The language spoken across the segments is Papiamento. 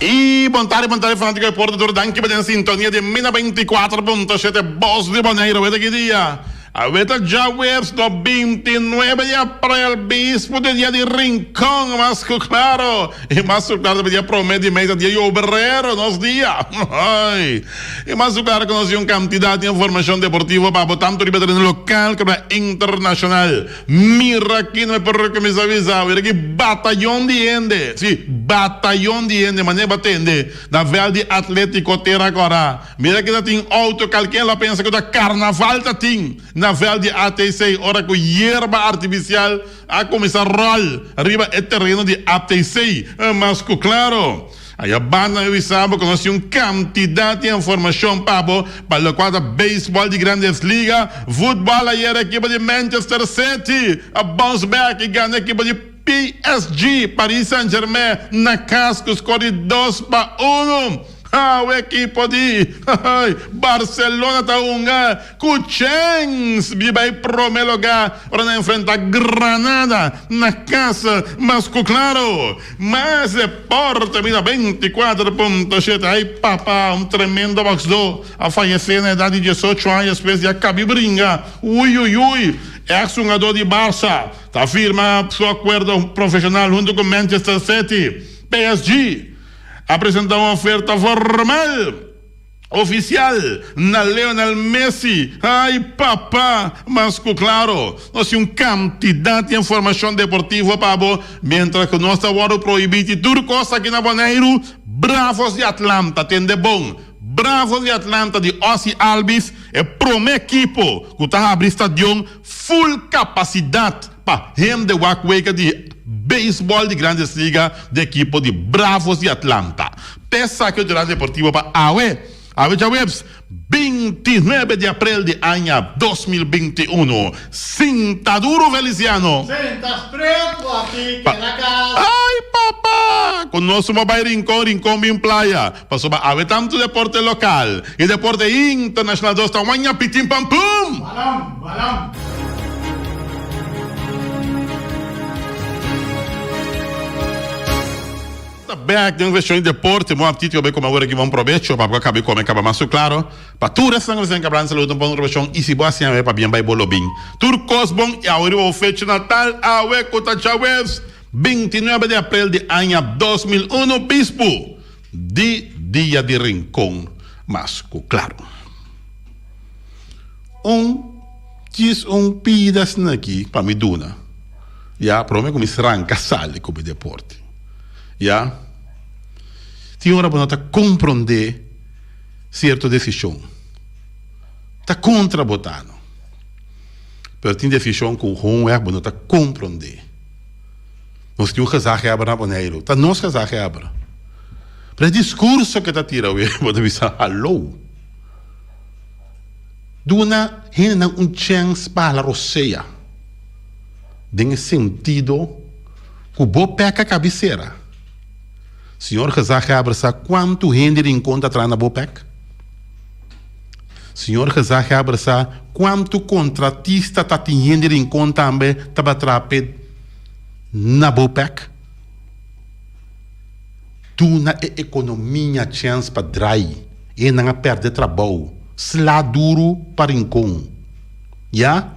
Y bon tarde, bon tarde fanatico deporte tur danki pa den sintonia di Mina 24.7 Bos di Boneiru. Weta ki dia? Awe ta djaweps no 29 di aprel, bispo di dia di Rincon, mas ku klaro. I mas ku klaro ta dia prome di mei ta dia di obrero, nos dia. Ay. I mas ku klaro ku nos tin un kantidat di informashon deportivo pa bo tantu riba tereno lokal komo internashonal. Mira aki no me por kuminsá bisa, mira aki batayon di hende, si, batayon di hende, manera bo a tende na vèlt di Atlétiko Tera Kòrá. Mira aki ta tin outo, kalken lo a pensa ku ta karnaval ta tin na vèlt di ATC ora ku yerba artifisial a kuminsá ròl riba e tereno di ATC. Mas ku klaro. Aya banda mi bisa bo ku nos tin un kantidat di informashon pa bo pa lokual ta beisbòl di Grandes Liga, futbòl ayer ekipo di Manchester City a bounce back i gana ekipo di PSG, Paris Saint Germain, na kas ku skor di 2-1. Awe ekipo di Barcelona ta hunga ku chèns di bai promé lugá ora nan enfrentá Granada na kas. Mas ku klaro. Mas deporte bida 24.7 Ay papa un tremendo boxdó a fayesé na edad di 18 aña despues di a kabi bringa uy uy uy Ex hungadó di Barça ta firma su akuerdo profeshonal huntu ku Manchester City PSG a presenta un oferta formal. Oficial na Lionel Messi. Ay papa! Mas cu claro, nos tin un cantidad di informacion deportivo pa bo, mientras cu nos ta wordo prohibi di tur cos aki na Boneiru. Bravos di Atlanta, tende bon, Bravos di Atlanta di Ozzie Albies, e prome ekipo cu ta habri stadion full capacidad pa hende wak wega di beisbol di Grandes Liga di ekipo di Bravos di Atlanta. T'esaki e Jornada Deportivo pa awe, awe djaweps, 29 di aprel di aña 2021. Sinta duro Feliciano! Sinta stret bo a piki na kas. Ay papa! Ku nos bo bai Rincon, Rincon bin Playa. Pasobra awe tantu deporte lokal i deporte internashonal dos ta waña pitin pam pum! Balon, balon. Ta bek den cuestion di deporte, bon apetito bay come awor aki bon probecho pa bo cabe come caba mas su claro pa tur esnan cu ta cabran salud un bon robeshon y si bo haci awe pabien bay bo lo bin tur cos bon y awe riba bo fecha natal awe cu ta djaweps 29 di april di aña 2001 bispu di dia di rincon mas cu claro un djis un pida asina aki pa mi duna ya prome cu mi sranca sali cu mi deporte. Ya. Tin ora bo no ta komprondé sierto desishon. Ta kontra bo ta no. Pero tin desishon ku hoonweg bo no ta komprondé. Nos tin un gezaghebber na Boneiru. Ta nos gezaghebber. Pero e diskurso ke ta tira awe bo ta bisa haló. Duna hendenan un chèns pa hala rosea. Den e sentido. Ku bo pek a kabisera. Señor Gezaghebber sa kuantu hende Rincon ta traha na bo pek? Señor Gezaghebber sa kuantu kontratista ta tin hende Rincon tambe tabata traha p'e na bo pek? Duna e ekonomia chèns pa drai. E nan a pèrdè trabou. Sla duru pa Rincon. Ya?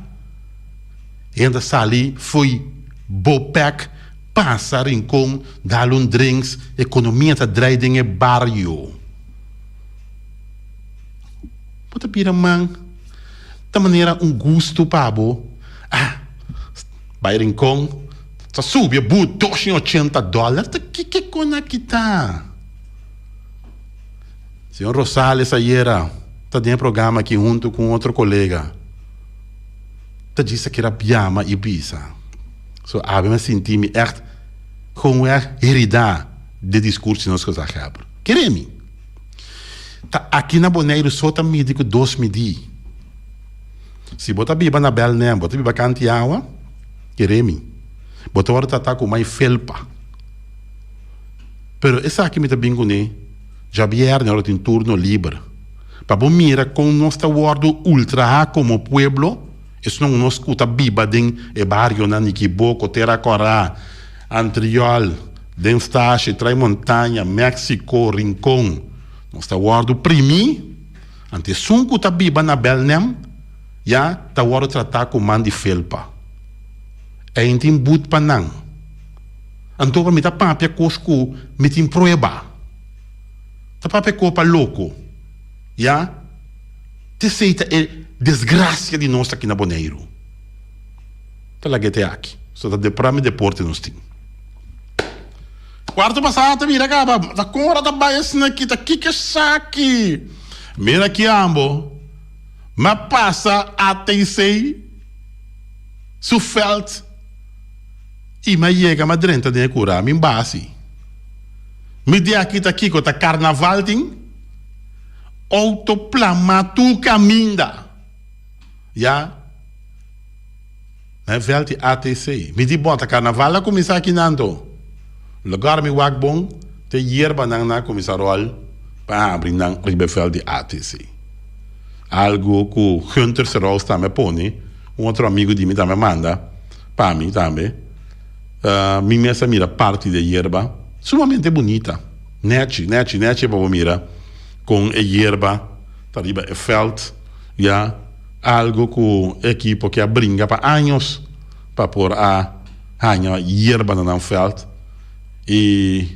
Hende ta sali fo'i Bopec pasa Rincon dal un drinks, economia ta drai den e bario. Bo ta bira man ta manera un gusto pa bo, ah bai Rincon ta subi e but 280 dollar, ta kiko con a kita? Señor Rosales ayera ta den e programa aki hunto cu un otro colega. Ta djis a keda biama i bisa. So awe mi a sinti mi ègt gewoonweg heridá den diskurso di nos gezaghebber. Kere mi. Ta aki na Boneiru so ta midi ku dos midí. Si bo ta biba na Belnem, bo ta biba kanti awa, kere mi, bo ta wòrdu tratá ku mai felpa. Pero esaki mi ta bin kuné djabièrnè ora tin turno liber. Pa bo mira kon nos ta wòrdu ultrahá komo pueblo, esnan nos ku ta biba den e barionan Nikiboko, Tera Kòrá, Antriòl, Den Stashi, Trai Montaña, Mexico, Rincon. Nos ta wòrdu primí, anto esun ku ta biba na Belnem ya ta wòrdu tratá ku man di felpa. Ein tin but pa nan. Anto pa mi ta papia kos ku mi tin prueba. Ta papia ko pa loko, ya. T'esei ta e desgrasia di nos aki na Boneiru. Ta lag'é te aki. So ta depra mi deporte nos tin. Cuarto pasá ta mira caba, ta con ora ta bay asina aki, ta kiko esaki? Mira aki ambo, m'a pasa ATC su veld y m'a yega m'a drenta den e cura, mi basi. Mi di aki ta kiko, ta carnaval tin? Auto plama tur caminda, ya. Na e veld di ATC. Mi di bon, ta carnaval a cuminsa aki nan to. Lugar mi wak bon, te yerbanan nan a cuminsa rol pa habri nan riba e veld di ATC. Algo cu Gunther Serous tambe a pone, un otro amigo di mi tambe a manda pa mi tambe. Mi mes a mira parti di e yerba, sumamente bunita, nechi, nechi, nechi pa bo mira con e yerba ta riba e veld, ya. Algo ku e ekipo ke a bringa pa años pa por a haña yerba na nan veld y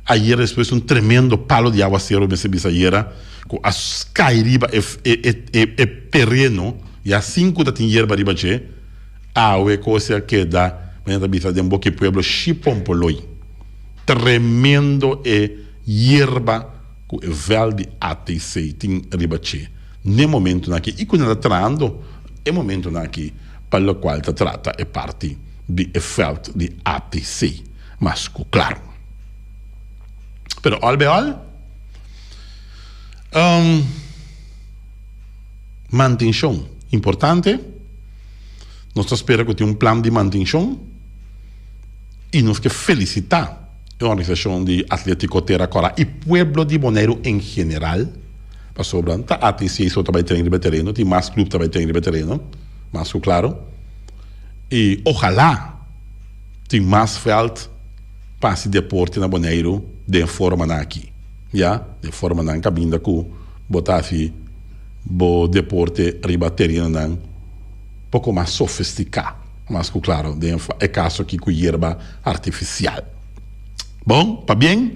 ayer despues un tremendo palo di aguacero mester bisa ayera ku a kai riba e e tereno ya sin ku ta tin yerba riba dje awe kos a keda manera ta bisa den boki pueblo shipompoloi tremendo e yerba ku e veld di ATC tin riba dje n'e momentunan aki i ku nan ta trahando e momentunan aki pa lokual ta trata e parti di e veld di ATC mas ku klaru. Pero al bij al, mantenshon importante, nos ta spera ku tin un plan di mantenshon i nos ke felisitá e organisashon di Atlétiko Tera Kòrá i pueblo di Boneiru en general. Pasobra ta ATC so ta bai tren riba e tereno, tin mas club ta bai tren riba e tereno, mas ku klaro. I ojalá tin mas vèlt pa hasi deporte na Boneiru den e formanan aki, ya, den formanan kaminda ku bo ta hasi bo deporte riba terenonan poko mas sofistiká, mas ku klaro den e kaso aki ku yerba artifisial. Bon, pabien,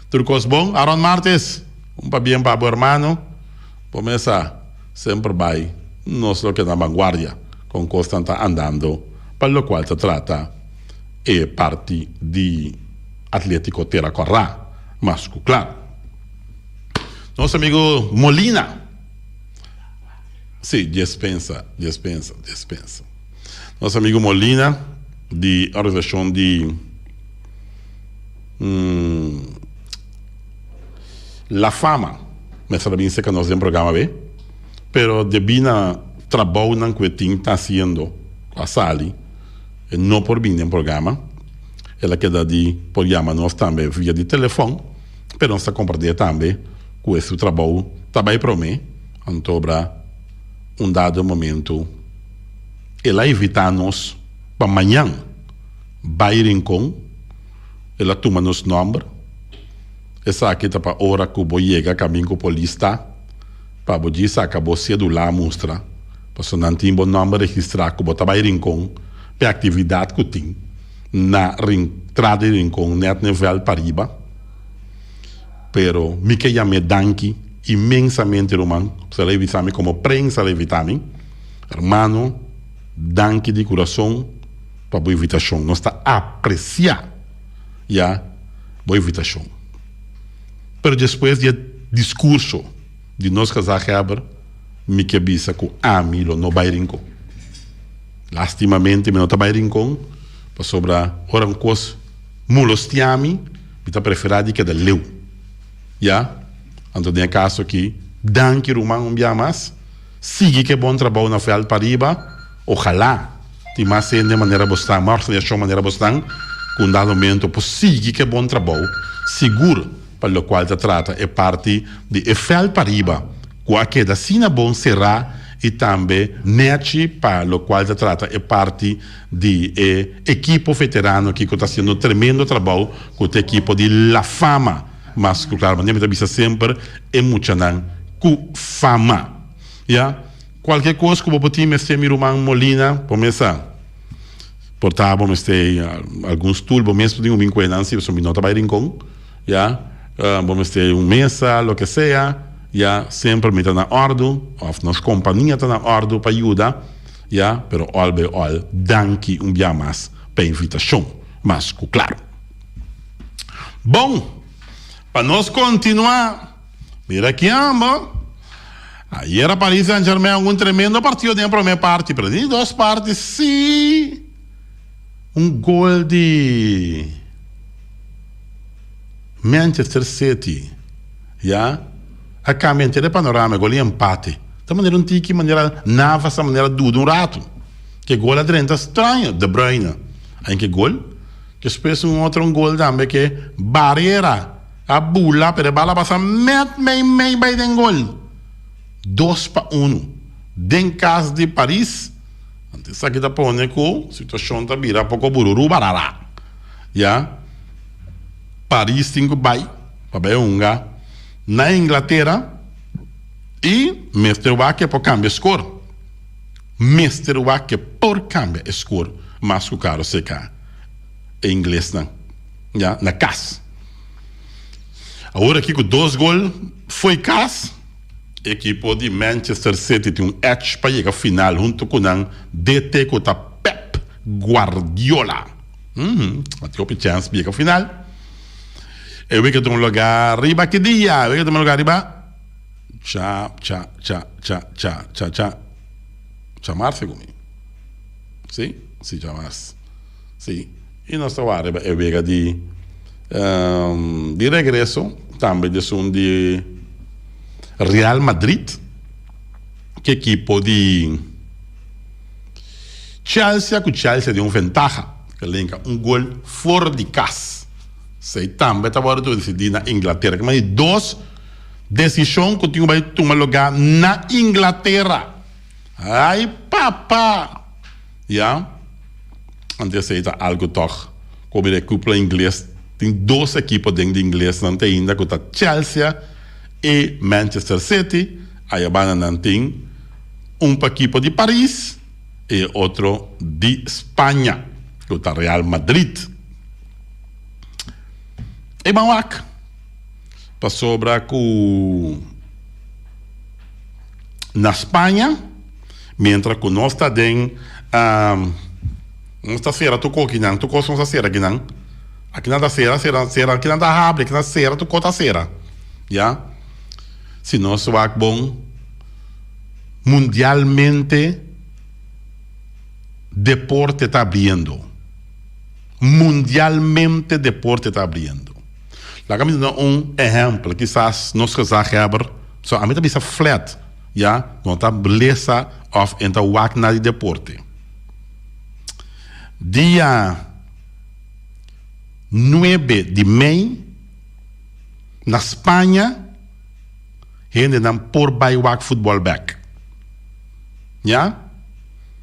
tur kos bon. Aaron Martes. Un pabien pa bo hermano, bo mes a semper bai nos lo keda na vanguardia con cosnan ta andando pa locual ta trata e parti di Atletico Tera Corra mas cu claro. Nos amigo Molina, si, Despensa, Despensa, Despensa. Nos amigo Molina di organisacion di. La Fama mester a bin cerca nos den programa be, pero debí na trabounan cu e tin ta haciendo cu a sali, e no por bin den programa. El a keda di por yama nos tambe via di telefon, pero nos ta comprende tambe cu e su trabou ta bay prome, antobra un dado momento el a invita nos pa mañan bay Rincon, el a tuma nos nomber. Esaki ta pa ora ku bo yega kamin ku polis ta, pa bo djis saka bo sedula mustra, pasobra nan tin bo nòmber registrá ku bo ta bai Rincon p'e aktividat ku tin na rintrada di Rincon nèt n'e vèlt pariba. Pero mi ke yam'é danki inmensamente ruman, pasobra el a invitá mi komo prensa el a invitá mi. Hermano, danki di kurason pa bo invitashon. Nos ta apresiá. Ya bo invitashon. Pero despues di e diskurso di nos gezaghebber, mi ke bisa ku ami lo no bai Rincon. Lastimamente mi no ta bai Rincon, pasobra ora un kos molostia mi, mi ta preferá di keda leu. Ya, anto den e kaso aki, danki ruman un bia mas. Sigui ku e bon trabou na vèlt pariba. Ojalá tin mas hende manera bo stan, mas organisashon manera bo stan, ku un dado momento por sigui ku e bon trabou, sigur pa lokual ta trata e parti di e vèlt pariba ku a keda asina bon será. i tambe nèchi pa lokual ta trata e parti di e ekipo veterano aki ku ta hasiendo tremendo trabou ku ta ekipo di La Fama. Mas ku klaro manera mi ta bisa semper e muchanan ku fama. Ya, kualke kos ku bo por tin mester mi ruman Molina por mesa. Por ta bo mester algun stul bo mes por tin ku bin kue nan si pasobra mi no ta bai Rincon. Ya, bo mester un mesa loke sea. Ya, semper mi ta na òrdu òf nos kompania ta na òrdu pa yuda. Ya, pero òl by òl danki un bia mas pa e invitashon. Mas ku klaru. Bon, pa nos kontinuá, mira ki amba. Ayera Paris Saint Germain un tremendo partido den e promé parti, pero den di dos parti sí un gol di Manchester City ya a kambia henter e panorama, e gol di empate. Ta manera un tiki manera Navas a manera duda un ratu ke gol a drenta straño, De Bruyne a hinka e gol. Despues un otro un gol tambe ke Barrera a bula pero e bala pasa met mei mei bai den gol. 2-1 den kas di Paris. Anto esaki ta pone ku situashon ta bira poko bururu barara. Ya Paris tin ku bai pa bai hunga na Inglatera i mester wak ke por kambia skor. Mester wak ke por kambia e skor mas ku karo seka e inglesnan ya na kas. Awor aki ku dos gol fo'i kas, ekipo di Manchester City tin un edge pa yega final hunto ku nan DT ku ta Pep Guardiola. A tin hopi chèns pa yega final. E wega ta tuma lugá riba ki dia? E wega ta tuma lugá riba cha cha cha cha cha cha cha cha mars segun mi. Si, si djamars. Si. I nos ta wak riba e wega di di regreso, tambe di esun di Real Madrid ku ekipo di Chelsea ku Chelsea den un ventaha ku a lenka un gol for di kas. Esei tambe ta wòrdu desidí na Inglatera. Kema di dos desishon ku tin ku bai tuma lugá na Inglatera. Ay papa! Ya, anto esei ta algo tog. Ku mira e cupla ingles, tin dos ekipo den di inglesnan te ainda ku ta Chelsea i Manchester City. Ayabanda nan tin un pa ekipo di Paris i e otro di Spaña ku ta Real Madrid. E ban wak pasobra ku. Na Spaña, mientra ku nos ta den nos ta sera tur kos kinan, tur kos nos ta sera kinan, akinan ta sera, sera, sera, akinan ta habri, akinan sera, tur kos ta sera, ya. Si nos wak bon, mundialmente deporte ta abriendo, mundialmente deporte ta abriendo. Laga mi duna un ehèmpel, kisas nos gezaghebber. So ami ta bisa flat, ya, no ta lesa of en ta wak na di deporte. Dia nuebe di mei na Spaña hendenan por bai wak futbol bek. Ya,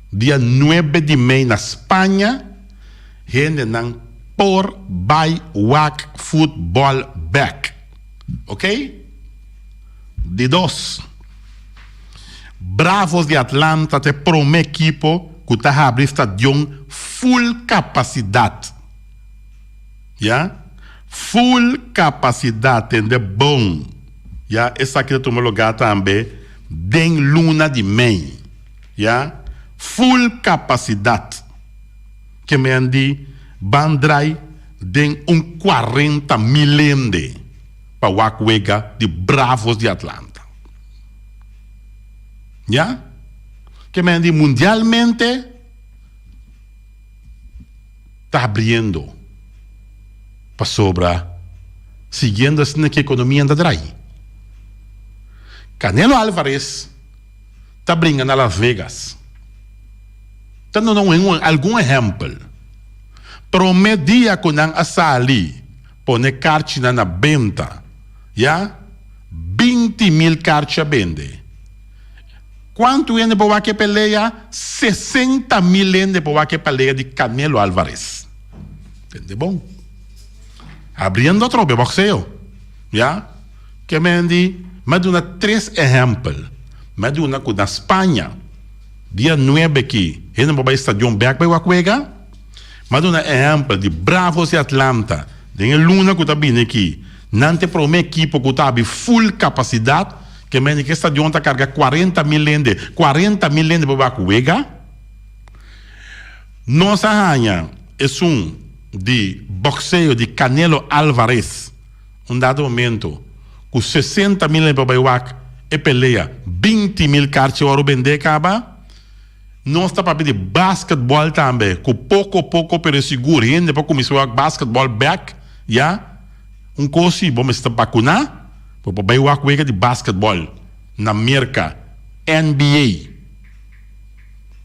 dia nuebe di mei na Spaña hendenan por bai wak futbol bek. Ok? Di dos, Bravos di Atlanta ta e prome ekipo ku ta habri stadion full kapasidat. Ya, full kapasidat, tende bon. Ya, esaki ta tuma lugá tambe den luna di mei. Ya, full kapasidat. Ke men di ban drai den un 40.000 hende. Pa wak wega di Bravos di Atlanta. Ya? Ke men di mundialmente ta abriendo pasobra siguiendo asina ki ekonomia ta drai. Canelo Alvarez ta bringa na Las Vegas. Ta duna un algun ehèmpel. Promé dia ku nan a sali Pone karchinan na benta. Ya, 20.000 karchi a bende. Kuantu hende por wak e pelea? 60 mil hende por wak e pelea di Canelo Alvarez. Tende bon. Abriendo atrobe boxeo. Ya. Ke men di, mi a duna tres ehèmpel. Mi a duna ku na Spaña, dia nuebe aki, hende por bai stadion bèk bai wak wega. Mi a duna ehèmpel di Bravos di Atlanta, den e luna ku ta bini aki, nan ta e promé ekipo ku ta abi full kapasidat. Ke men di ku e stadion ta karga 40 mil hende. 40 mil hende por wak wega. Nos a haña esun di boxeo di Canelo Alvarez un dado momento ku 60 mil hende por bai wak e pelea, 20 mil karchi ora bende kaba. Nos ta papia di basketball tambe, ku poko poko pero sigur hende por kuminsá wak basketball bèk, ya. Un kos si bo mester bakuná bo por bai wak wega di basketball na Merka, NBA.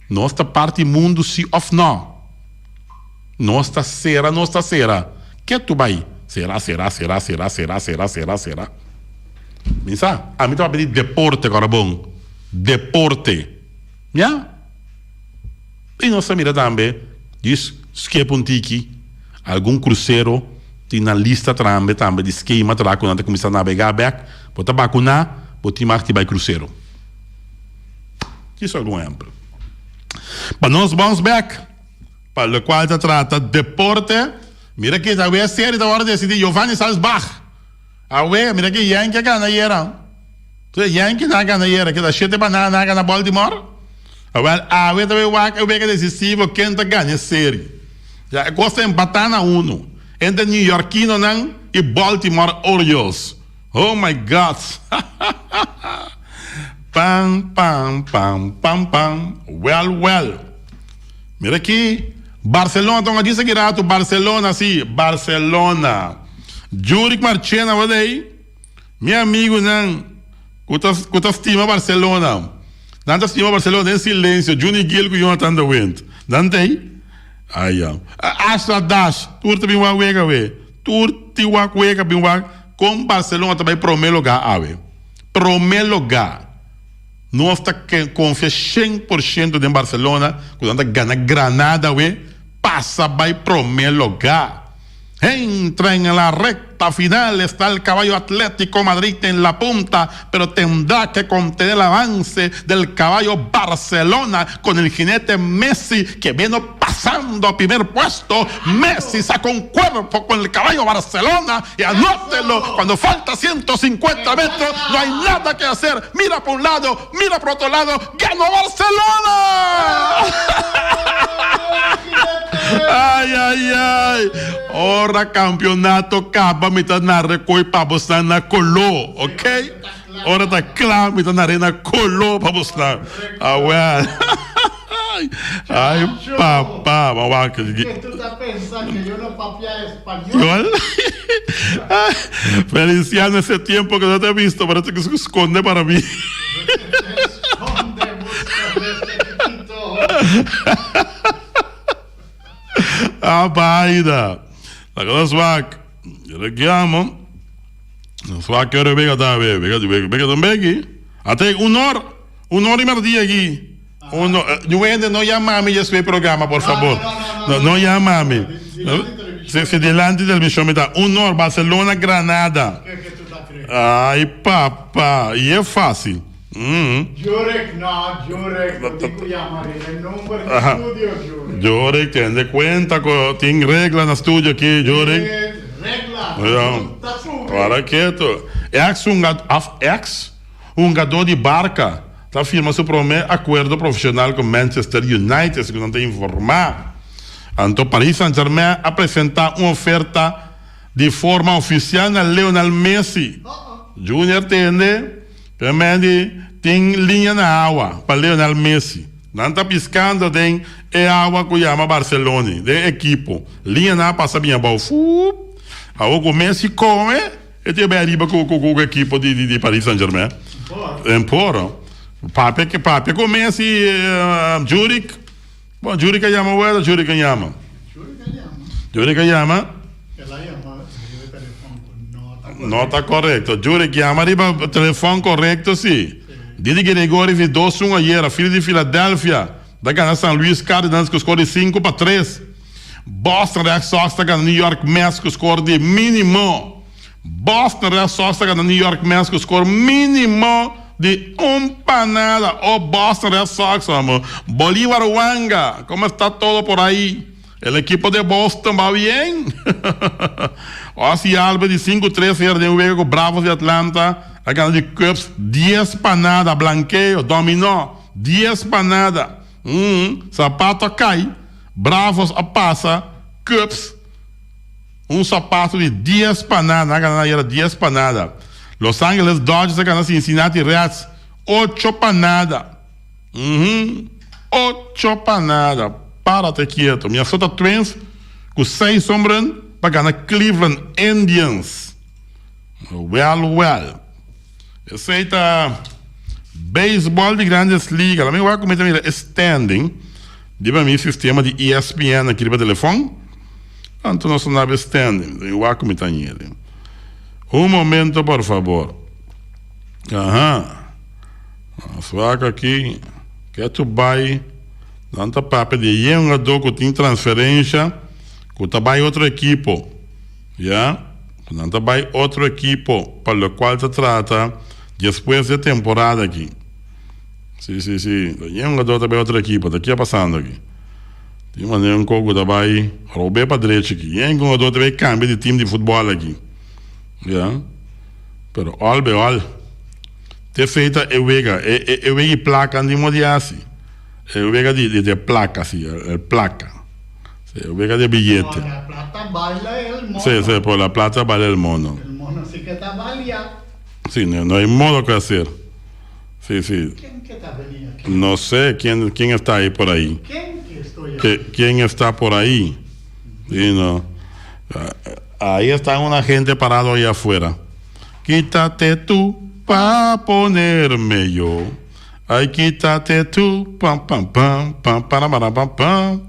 Nos ta parti mundu si òf nò? Nos ta sera, nos ta sera. Ketu bai. Sera, sera, sera, sera, sera, sera, sera, sera. Mi sa, ami ta papia di deporte kòrda bon. Deporte. Ya. I nos ta mira tambe djis skep un tiki, algun krusero tin nan lista trambe tambe di skema tra ku nan ta kuminsá nabegá bèk. Bo ta bakuná, bo tin mag di bai krusero. Djis algun ehèmpel. Pa nos bounce back, pa lokual ta trata deporte, mira ki awe e serie ta wòrdu desidí, Giovanni Salsbach, awe, mira ki Yankee a gana ayera. Yankee nan a gana ayera, keda shete pa nan, nan a gana Baltimore. Awèl, awe ta bai wak e wega desisivo ken ta gana e serie. Ya, e kos ta empatá na unu entre New Yorkinonan i Baltimore Orioles. Oh my God! Pam, pam, pam, pam, pam. Wèl, wèl. Mira aki, Barcelona ta un a disa aki ratu. Barcelona, si, Barcelona. Jurick Marchena wòrdu ei. Mi amigunan ku ta ku ta stima Barcelona. Nan ta stima Barcelona den silensio. Juni Gil ku Jonathan de Wind. Nan ta ei? Ai ya. Asha Dash, tur ta bin wak wega we. Tur tin wak wega bin wak kon Barcelona ta bai prome lugá awe. Prome lugá. Nos ta konfia 100% den Barcelona ku nan ta gana Granada awe, pasa bai prome lugá. Entra en la recta final está el caballo Atlético Madrid en la punta, pero tendrá que contener el avance del caballo Barcelona con el jinete Messi que viene pasando a primer puesto. Messi saca un cuerpo con el caballo Barcelona y anótelo cuando falta 150 metros, no hay nada que hacer. Mira por un lado, mira por otro lado, ¡ganó Barcelona! Ay, ay, ay. Ora campeonato caba, mi ta narra coi pa bosnan na coló, ok? Ora ta cla, mi ta narra na coló pa bosnan. Ah, well. Ay, papá, vamos a Que tú estás pensando que yo no papia español? Feliciano, ese tiempo que no te he visto, parece que se esconde para mí. Esconde busca desde chiquito. Ah, vaina. La cosa swak. Yo le chiamo. Swak che ora venga da venga venga venga tambe aki. Ate un hora y media aki. Uno, eh, no llama mi después programa, por favor. No, No, no llama mi. Si, si delante di televishon mi ta un or Barcelona Granada. ¿Qué tú estás creyendo? Ay, papá, y es fácil. Jurek, no, Jurek, no digo llamar el nombre de estudio, Jurek. Jurek, ten de cuenta que tin regla na studio aki, Jurek. Regla, ta subi. Para keto. Ex of ex hungador di Barca ta firma su prome acuerdo profesional cu Manchester United, segun nan ta informa. Anto Paris Saint-Germain a presenta un oferta di forma oficial na Lionel Messi. Junior tende, pero Mendy tin liña na awa pa Lionel Messi. Nan ta piscando den e awa cu yama Barcelona, den ekipo. Liña nan a pasa bien abou, fuup. Awor cu Messi come, e tin bay ariba cu cu ekipo di di Paris Saint-Germain. Emporo. Papia papia cu Messi, Jurick. Bon, Jurick a yama wèl, Jurick a yama. Jurick a yama. Jurick a yama. El a yama riba telefon cu no ta correcto. No ta correcto. Jurick yama riba telefon correcto si. Didi Gregorius di 2-1 ayera, Phillies di Philadelphia ta gana San Luis Cardinals ku skor di 5-3. Boston Red Sox ta gana New York Mets ku skor di mínimo. Boston Red Sox ta gana New York Mets ku skor mínimo di 1-0. Oh Boston Red Sox, amo. Bolívar Wanga, como está todo por ahí? El equipo de Boston va bien. Ozzie Albies di 5-3 ayera den wega ku Bravos di Atlanta a gana di Cubs 10-0. Blankeo, dominó, 10-0. Sapato a kai, Bravos a pasa Cubs un sapato di 10-0. Nan a gana ayera 10-0. Los Angeles Dodgers a gana Cincinnati Reds 8-0. 8-0. Párate quieto. Minnesota Twins ku 6 homerun pa gana Cleveland Indians. Well, well. Esei ta beisbòl di Grandes Ligas. Laat mi wak ku mi ta mira e standing riba mi sistema di ESPN aki riba telefòn. Anto nos ta naba e standing. Mi wak ku mi ta ñeri. Un momento por fabor. Aha. Nos wak aki ketu bai nan ta papia di e hungadó ku tin transferensha ku ta bai otro ekipo. Ya, ku nan ta bai otro ekipo pa lokual ta trata despues di e temporada aki. Si, si, si, e hungadó ta bai otro ekipo. Ta ke pasando aki? Tin manera un koko ta bai rob'é pa drechi aki. E hungadó ta bai kambia di tim di futbòl aki. Ya, pero òl be òl. Te feita e wega, e e e wega di plaka di modi hasi. E wega di di plaka si, el plaka. Si, e wega di biyete. Por la plata baila el mono. Si, si, por la plata baila el mono. El mono si ke ta balia. Si, no, no hay modo ke hacer. Si, si. Ken ke ta bini aki? No sé quién, quién está ahí por ahí. Ken ke estoy aquí? Ke, quién está por ahí? Si, no. Ahí está una gente parado ahí afuera. Quítate tú pa ponerme yo. Ay, quítate tú, pam, pam, pam, pam, para, para, pam, pam.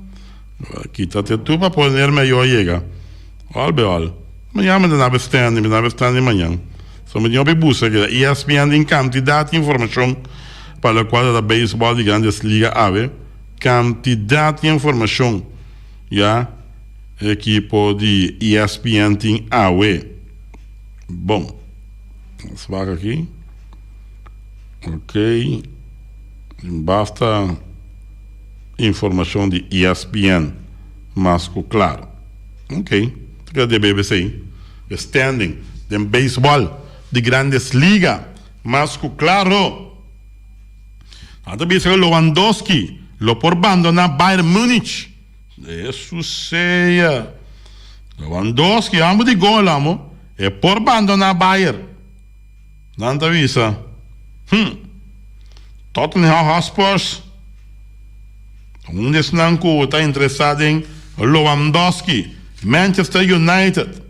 Quítate tú pa ponerme yo yega. Al be al. Mañan mi ta na standing, mi ta na standing mañan. So mi tin hopi busa keda. ESPN tin cantidad di informacion pa locual ta baseball di Grandes Liga awe. Cantidad di informacion, ya, ekipo di ESPN tin awe. Bon, nos wak aki. Ok, basta informacion di ESPN mas cu claro. Ok, ta keda di e BBC. E standing den baseball di Grandes Liga mas cu claro. Nan ta bisa cu Lewandowski lo por bandona Bayern Munich. Eso sea. Lewandowski amo di gol amo. E por bandona Bayern. Nan ta bisa. Hm. Tottenham Hotspurs. Un di esnan cu ta interesa den Lewandowski. Manchester United.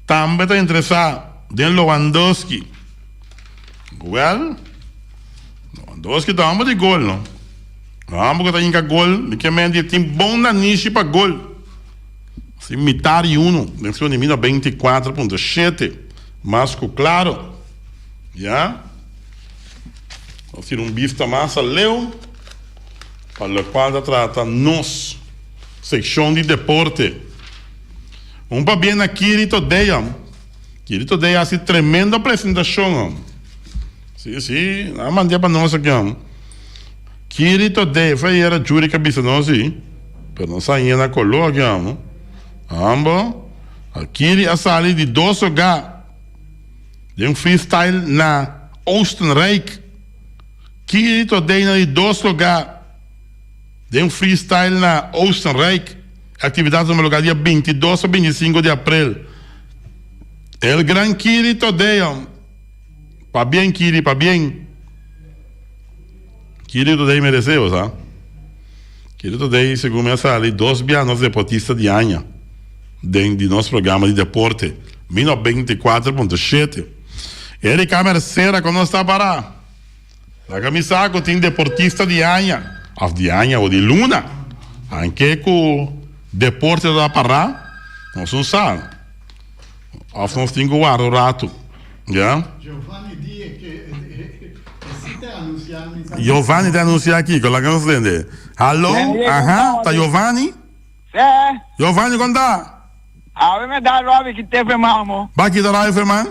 Tambe ta interesa den Lewandowski. Well, Lewandowski ta homber di gol, no? Homber cu ta hinca gol, mi ke men di e tin bon nanishi pa gol. Si mitar y uno, den su nimino 24.7, mas cu claro. Ya. Nos tira un bista mas aleu pa locual ta trata nos seccion di deporte. Un pabien na Kiri Todea. Kiri Todea hasi tremendo presentacion hom. Si, si, nan a mandia pa nos aki hom. Kiri Todea, fue ayera Jurick a bisa nos si, pero nos a haña na color aki hom. Ambo, Kiri a sali di dos hogar den freestyle na Oostenrijk. Kiri Todea na di dos lugar. Den freestyle na Oostenrijk, actividad ta tuma lugar dia 22 pa 25 di april. El gran Kiri Todea, pabien Kiri, pabien. Kiri Todea merece bo sa. Kiri Todea segun mi a sali dos bia nos deportista di aña den di nos programa di deporte mi 94.7. Erika Mercera con nos ta para. Laga mi sa ku tin deportista di aña, òf di aña o di luna. Anke ku deporte ta pará, nos no sa. Òf nos tin ku warda un ratu, ya. Giovanni Dieck. Giovanni ta anuncia kiko, laga nos tende. Hallo, aha, ta Giovanni? Sí. Giovanni, kon ta? Awe me da Robbie ki te firman mo. Ba kita Robbie firman?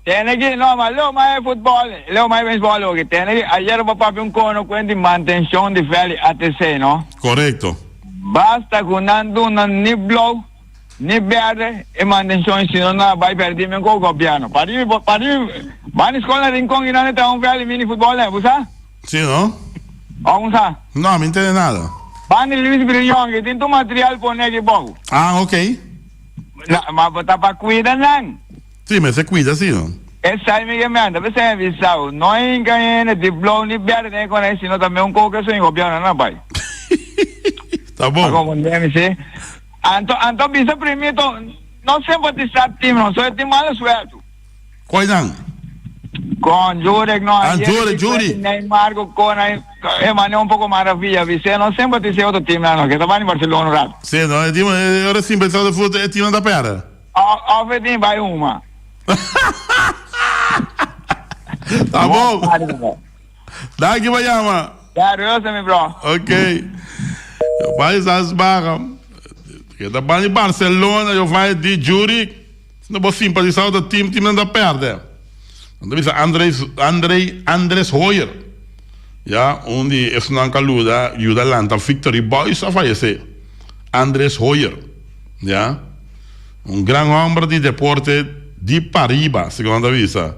Tene ki, no, ma leo mai e futbol, leo mai baseball oki. Tene ki, ayer bo papia un kono kuen di mantencion di veld di ATC, no? Korekto. Basta ku nan duna ni blou ni berde e mantencion si no nan a bai perdi men ku gobierno. Padi mi, padi mi, ban di skol na Rincon ki nan e traha un veld di mini futbol ne, bo sa? Si no? Of un sa? No, mi ntende nada. Ban di Luis Brion ki tin tur material pone aki bou. Ah, ok. Na, ma bo ta pa cuida nan. Si, mester cuida si no. Esai mi ke manda p'esei mi bisa bo, no hinca hende di blou ni berde den e conai sino ta meun koke su gobierno nan a bai. Ta bon. A comprende mi si? Anto, anto bisa primito, no simpatisa team no, so e tin mala suertu. Cual nan? Con Jurek no Ah, ayer Jurek, di Juri. Messi, Neymar cu Kona e mane un poco maravilla bisé no simpatise otro team nan no ke ta bani Barcelona un rato. Sí, no, e team, e ora simpatisa otro fut, e team nan ta perde. Of e team bai huma. Ta bon. Danki pa yama. Ya, reuze mi bro. Ok. Giovanni Salzbaga. Ke ta bani Barcelona, Giovanni di Juri. Si no bo simpatisa otro team, team nan ta perde. Nan ta bisa Andres, Andrei, Andres Hoyer. Ya, un di esnan ku a luda, yuda lanta Victory Boys a fayesé. Andres Hoyer. Ya. Un gran homber di deporte di pariba, segun nan ta bisa.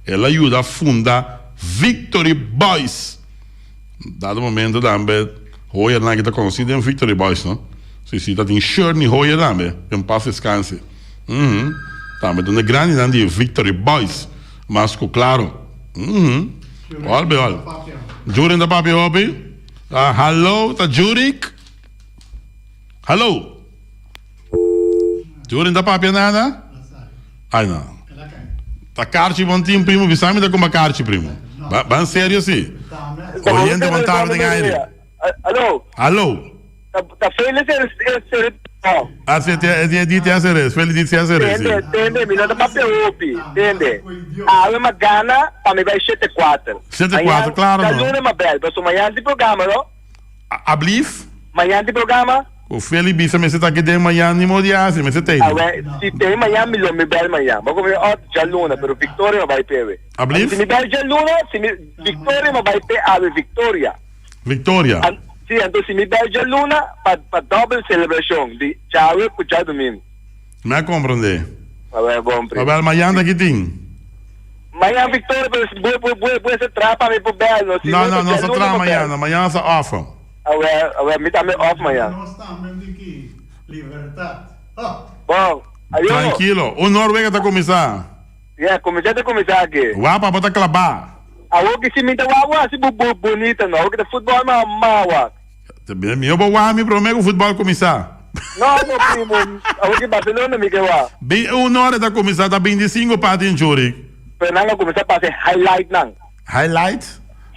El a yuda funda Victory Boys. Dado momento tambe Hoyernan aki ta conoci den Victory Boys no. Si si ta tin Shurney Hoyer tambe, en paz descanse. Uhmm. Tambe ta un de grandinan di Victory Boys. Mas cu claro. Uhmm. Ol be ol. Jurin ta papia hopi. Hallo, ta Jurik? Hallo. Jurin ta papia nada? Ay no. Ta karchi bon tin primo, bisa mi ta kuma karchi primo. Ba ban serio si. Oyente bon tarde den aire. Aló. Aló. Ta ta Feli ser ser no. Ah si te di di te hacer es, Feli di te hacer es. Tende, tende, mi no ta papia hopi, tende. Awe ma gana pa mi bai 7-4. 7-4, claro no. Djaluna ma bel, paso mañana tin programa no. Ablief? Mañan tin programa? Ku Feli bisa mester ta aki den mañan ni mo di hasi, mester tei. Awe, si tei mañan mi lo mi bel mañan. Bo komo ot djaluna, pero Victoria ma bai pewe. Ablief? Si mi bel djaluna, si mi Victoria ma bai pe awe Victoria. Victoria. An, si, anto si mi bel djaluna pa pa double celebracion di djawe ku djadumingu. Mi a komprende. Awe, bon primo. Awel mañan ta ki tin? Mañan Victoria, pero si bo bo bo bo sa traha pa mi por bel no, si No, no no, ta no sa djaluna traha pa bel. mañan, mañan sa off. Awel, awel, mi tambe off mañan. Nos tambe di ki libertad. Oh! Bon, ayo. Trankilo, un Noorwegen ta kuminsá. Yeah, kuminsá ta kuminsá aki. Wapa, bo ta klabá. Awor ki si mi ta wak wak si bu bu bunita no, awor ki ta futbol ma ma wak. Mihó bo wak mi promé ku futbol kuminsá. No, no primo, awor ki Barcelona mi ke wak. Bin un ora ta kuminsá, ta 25 pa tin Zurich. Pero nan a kuminsá pasa e highlight nan. Highlight?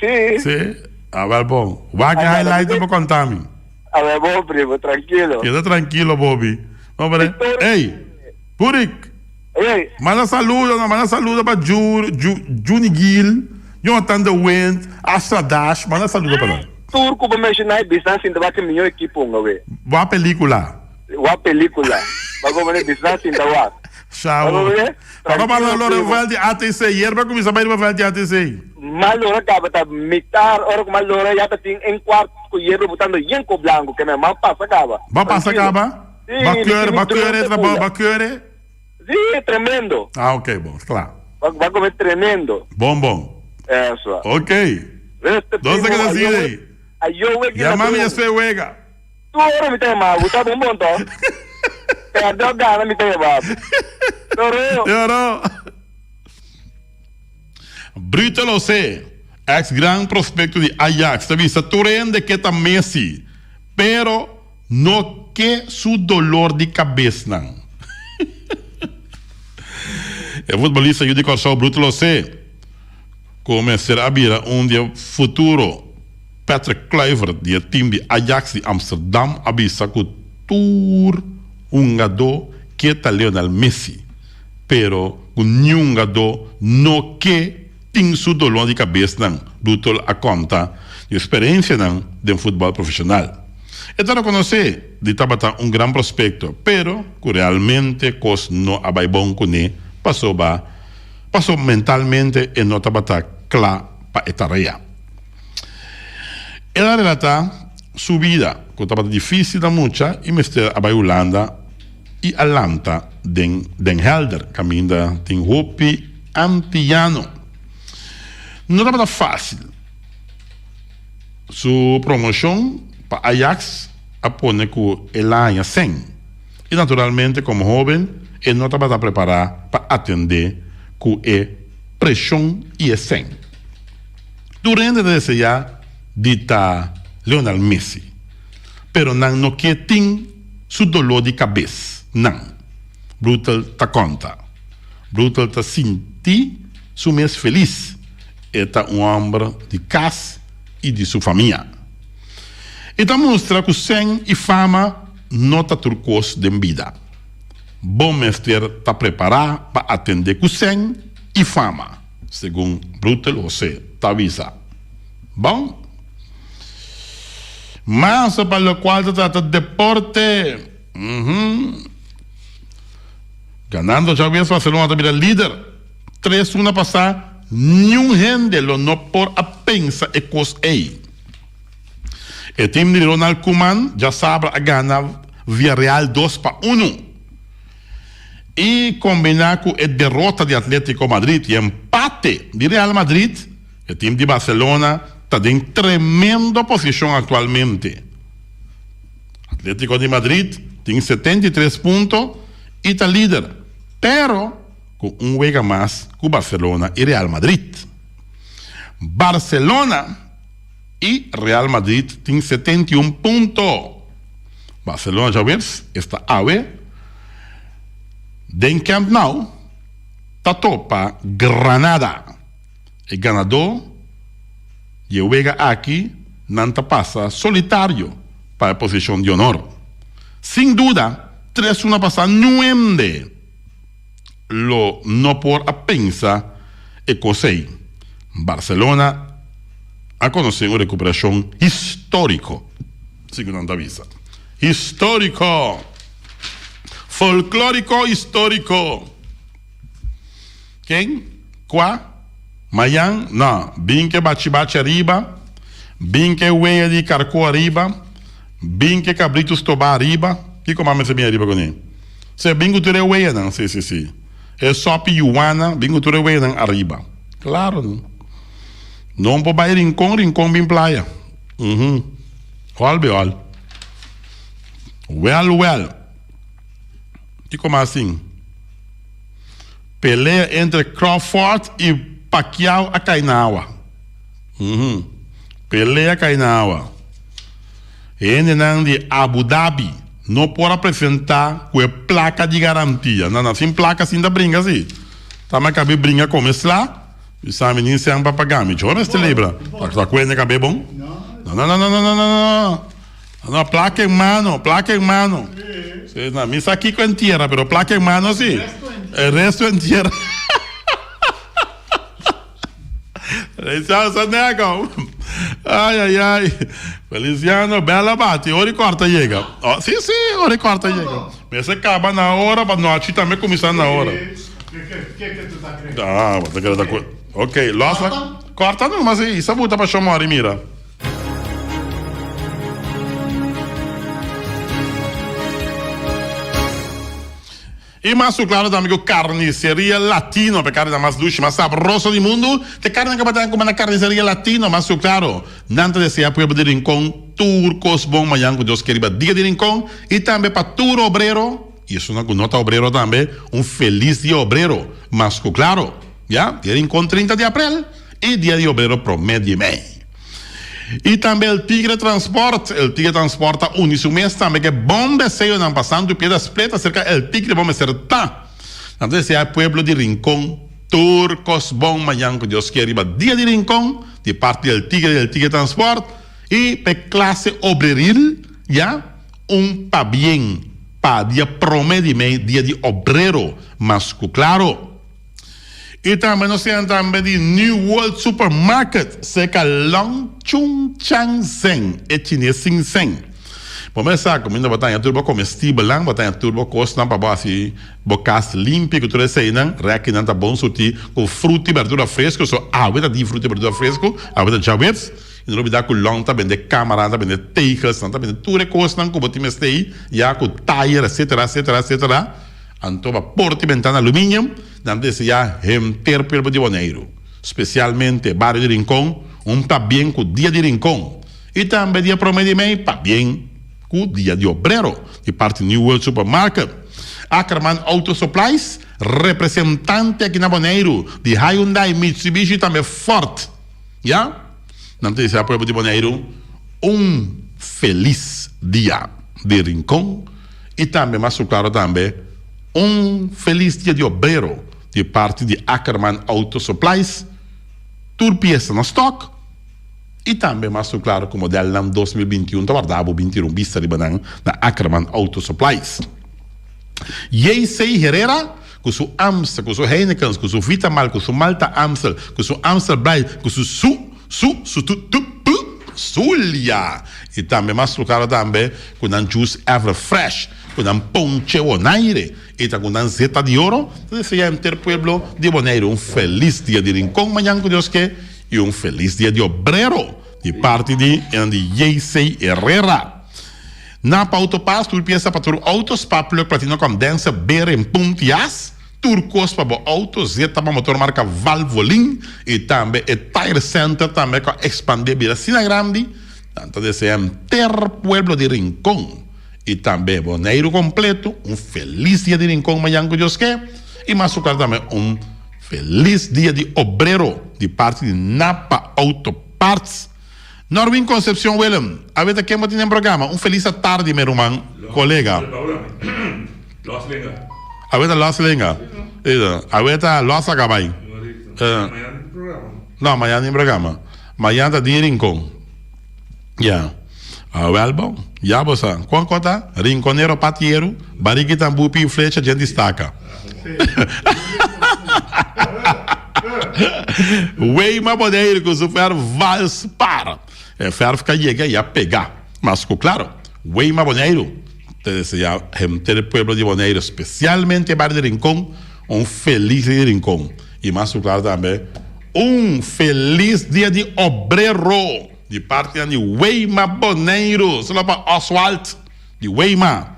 Sí. Sí? Ah, wel bon. Wak e highlight pa konta mi. A wer bon, primo, trankilo. Keda trankilo, Bobby. No, pero, ey, Purik. Ey. Manda saludo, no, manda saludo pa Ju, Ju, Juni Gil, Jonathan de Wind, Astra Dash, manda saludo pa nan. Tur ku bo menshoná e bisnan sinta wak e mihó ekipo un awe. Wak pelikula. Wak pelikula. Bo manda bisnan sinta wak. Shawo. Papa manda lora veld di ATC. Yerba cuminsa bay riba veld di ATC. Ma lora caba ta mitar ora cu ma lora ya ta tin en cuart cu yerba botando yen co blanco ke me ma pasa caba. Ba pasa caba? Si, Ba mi keure, tin mi ba keure drone e trabao, pula. ba keure? Si, tremendo. Ah, ok, bon, cla. Ba, ba come tremendo. Bon, bon. Eso. Ok. Reste Nos ta primo, keda ayo sigui we, ei. ayo we Yama mi gina despues wega. Tur ora mi ta yama bo, ta bon bon to? Perde o gana mi ta yama bo. Toro. Toro. Brito Losé, ex gran prospecto di Ajax, ta bisa tur hende ke ta Messi, pero no ke su dolor di kabesnan. E futbolista yu di Kòrsou Bruto Losé, ku mester a bira un di e futuro Patrick Kluivert di e team di Ajax di Amsterdam a bisa ku tur hungadó ke ta Lionel Messi, pero ku niun hungadó no ke. tin su doló di kabesnan, Brutal a konta di eksperensianan den futbòl profeshonal. E ta rekonosé di tabata un gran prospekto, pero ku realmente kos no a bai bon kuné pasobra paso mentalmente e no tabata kla pa e tarea. El a relatá su bida ku tabata difísil na mucha i mester a bai Hulanda i a lanta den Den Helder kaminda tin hopi antiano. No tabata fásil. Su promoshon pa Ajax a pone ku el a haña sèn i naturalmente komo hóben e no tabata prepará pa atendé ku e preshon i e sèn. Tur hende ta deseá di ta Lionel Messi, pero nan no ke tin su doló di kabes nan, Brutal ta konta. Brutal ta sinti su mes felis, e ta un hòmber di kas i di su famia. E ta mustra ku sèn i fama no ta tur kos den bida. Bo mester ta prepará pa atendé ku sèn i fama, segun Brutal José ta bisa. Bon. Mas pa lokual ta trata deporte. Uhum. Ganando djawees Barcelona ta bira lider. Tres luna pasá niun hende lo no por a pensa e kos ei. E tim di Ronald Koeman djasabra a gana Villarreal dos pa unu. I kombiná ku e derota di Atletico Madrid i empate di Real Madrid, e tim di Barcelona ta den tremendo posishon aktualmente. Atletico di Madrid tin 73 punto i ta lider, pero ku un wega mas ku Barcelona i Real Madrid. Barcelona i Real Madrid tin 71 punto. Barcelona djaweps esta awe den Camp Nou ta topa Granada. E ganadó di e wega aki nan ta pasa solitario pa e posishon di honor. Sin duda tres luna pasá nuende lo no por a pensa e kos ei. Barcelona a konosé un rekuperashon históriko, segun nan ta bisa. Históriko! Folklóriko históriko! Ken? Kua? Mayan? No. Bin ke bachi-bachi ariba, bin ke wea di karkó ariba, bin ke kabritu stobá ariba. Kiko mas mester bin ariba kuné? Se bin ku tur e weanan, si, si, si. E sòpi yuana, bin ku tur e weanan ariba. Klaro, no. No por bai Rincon, Rincon bin playa. Uhum. Hòl be hòl. Wèl, wèl. Kiko mas tin? Pelea entre Crawford y Pacquiao a cay na awa. Uhum. Pelea a cay na awa. Hendenan di Abu Dhabi no por a presenta cu e placa di garantia. No, no, sin placa sin ta bringa si. Ta me cabe bringa come sla. Y sa mi nin sean pa paga mi. Cho mester libra. Ta cuende cabe bon? No, no, no, no, no, no, no. No, placa en mano, placa en mano. Sí, no, mi sa kiko en tierra, pero placa en mano sí. El resto en tierra. Feliciano Sanego. Ay, ay, ay. Feliciano, bela bati, ora y corta llega. Oh, sí, sí, ora y corta llega. Me se caba na hora, pa nochi tambe cuminsa na hora. Ah, ok, los la. Corta nomás, sí. Isa buta pa shomori, mira. I mas su klaro tambe ku Carniceria Latino pa e karninan mas dushi, mas sabroso di mundu. Te karninan ku bo ta kume na Carniceria Latino, mas su klaro, nan ta desea pueblo di Rincon tur kos bon mañan ku Dios ke riba Dia di Rincon i tambe pa tur obrero i esunnan ku no ta obrero tambe un felis Dia Obrero. Mas ku klaro, ya, Dia di Rincon 30 di aprel i Dia di Obrero prome di mei. I tambe El Tigre Transport. El Tigre Transport ta uni su mes tambe ku e bon deseonan pa Santu Piedra Split aserka El Tigre bo mester ta. Nan ta desea e pueblo di Rincon tur kos bon mañan ku Dios kier riba Dia di Rincon di parti di El Tigre di El Tigre Transport i pa e klase obreril ya un pabien pa dia prome di mei Dia di Obrero mas ku klaro. I tambe nos tin tambe di New World Supermarket serka Long Chun Chang Zeng, e chines sin seng. Bo mester sa kuminda bo ta haña tur bo komestibelnan, bo ta haña tur bo kosnan pa bo hasi bo kas limpi ku tur eseinan. Rèkinan ta bon surtí ku fruta i bèrdura fresku, so awe ta di fruta i bèrdura fresku, awe ta djaweps. I no lubidá ku Long ta bende kámara, nan ta bende tegels, nan ta bende tur e kosnan ku bo tin mester ei ya ku tayer etcetera etcetera etcetera. Anto pa porta i bentana aluminium. Nan deseá henter pueblo di Boneiru, spesialmente bario di Rincon, un pabien ku Dia di Rincon i tambe dia promé di mei pabien ku Dia di Obrero di parti New World Supermarket. Ackerman Auto Supplies, representante aki na Boneiru di Hyundai, Mitsubishi i tambe Ford. Ya, nan ta deseá pueblo di Boneiru un felis Dia di Rincon i tambe mas ku klaro tambe, Un felis dia di obrero di parti di Ackerman Auto Supplies, tur piesa na stock y tambe mas cu claro cu modelnan 2021 ta warda bo bin tira un bista riba nan na Ackerman Auto Supplies. JC Herrera cu su Amstel, cu su Heinekens, cu su Vitamal, cu su Malta Amstel, cu su Amstel Bright, cu su su su su tu tu pu Zulia y tambe mas cu claro tambe cu nan juice Ever Fresh. Ku nan ponche Bonaire i ta ku nan zeta di oro, ta desea henter pueblo di Boneiru un felis dia di Rincon mañan ku Dios ke i un felis dia di Obrero di parti di enan di JC Herrera. Napa Autopas tur piesa pa tur auto, spa plug, platino condenser, beren, pump, jas, tur kos pa bo auto, zeta pa motor marka Valvoline i tambe e Tire Center tambe ku a ekspandé bira asina grandi, nan ta desea henter pueblo di Rincon. I tambe Boneiru kompleto un felis dia di Rincon mañan ku Dios ke i mas ku klar tambe un felis dia di Obrero di parti di Napa Auto Parts. Norwin Concepcion Willem, awe ta ken bo tin den programa? Un felis atardi mi ruman kolega. Awe ta Los Lenga. Awe ta Los Akabay. No, mañan tin programa. Mañan ta dia Rincon. Ya. Awel bon, ya bo sa. Kon kon ta? Rinconero patieru, bariki tambú pi flecha djen di staka. Weima Boneiru ku su fèrf Valspar. E fèrf ka yega i a pega. Mas ku klaro, Weima Boneiru ta deseá henter e pueblo di Boneiru, spesialmente e bario di Rincon, un felis dia di Rincon. I mas ku klaro tambe, un felis dia di Obrero! Di partinan di Weima Boneiru, solo pa Oswald di Weima.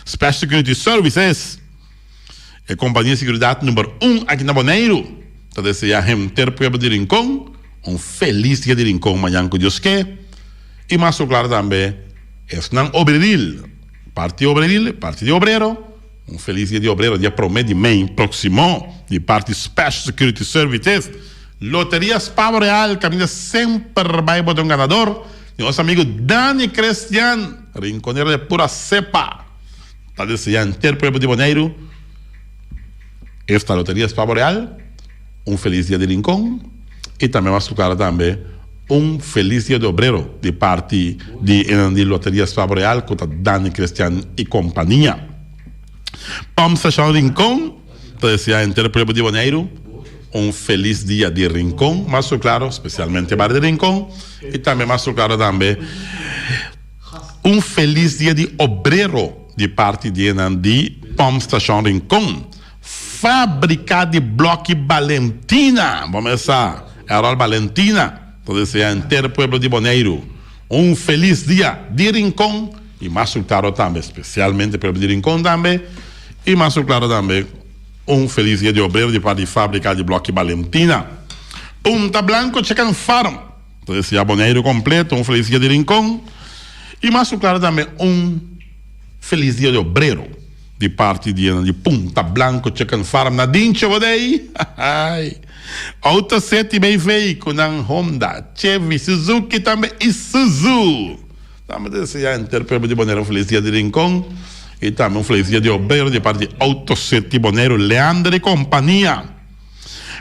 Special Security Services, e kompania di seguridat number un aki na Boneiru, ta deseá henter pueblo di Rincon un felis dia di Rincon mañan ku Dios ke. I mas ku klaro tambe esnan obreril, parti obreril, parti di obrero, un felis dia di obrero dia promé di mei próksimo di parti Special Security Services. Loteria Spavo Real caminda semper bay bo ta un ganador. Di nos amigo Dani Crestian, rinconero de pura cepa, ta desea henter pueblo di Boneiru esta Loteria Spavo Real un feliz dia di Rincon y tambe mas cu claro tambe un feliz dia di Obrero di parti di enan di Loteria Spavo Real cu ta Dani Crestian y compania. Pump Station Rincon ta desea henter pueblo di Boneiru un felis dia di Rincon, mas ku klaro, spesialmente bario di Rincon, i tambe mas ku klaro tambe un felis dia di obrero di parti di enan di Pump Station Rincon. Fabrika di bloki Balentina, bo mes sa, Errol Balentina ta desea henter pueblo di Boneiru un felis dia di Rincon i mas ku klaro tambe, spesialmente pueblo di Rincon tambe, i mas ku klaro tambe Un felis dia di obrero di parti di Fabrika di Bloki Balentina. Punta Blanco Chicken Farm ta desea Boneiru kompleto un felis dia di Rincon i mas ku klaro tambe un felis dia di obrero di parti di di Punta Blanco Chicken Farm na Dintje Bodei. Auto City BV ku nan Honda, Chevy, Suzuki tambe Isuzu. Tambe ta desea henter pueblo di Boneiru un felis dia di Rincon y tambe un felis dia di Obrero di parti di Auto City Boneiru, Leander y compania.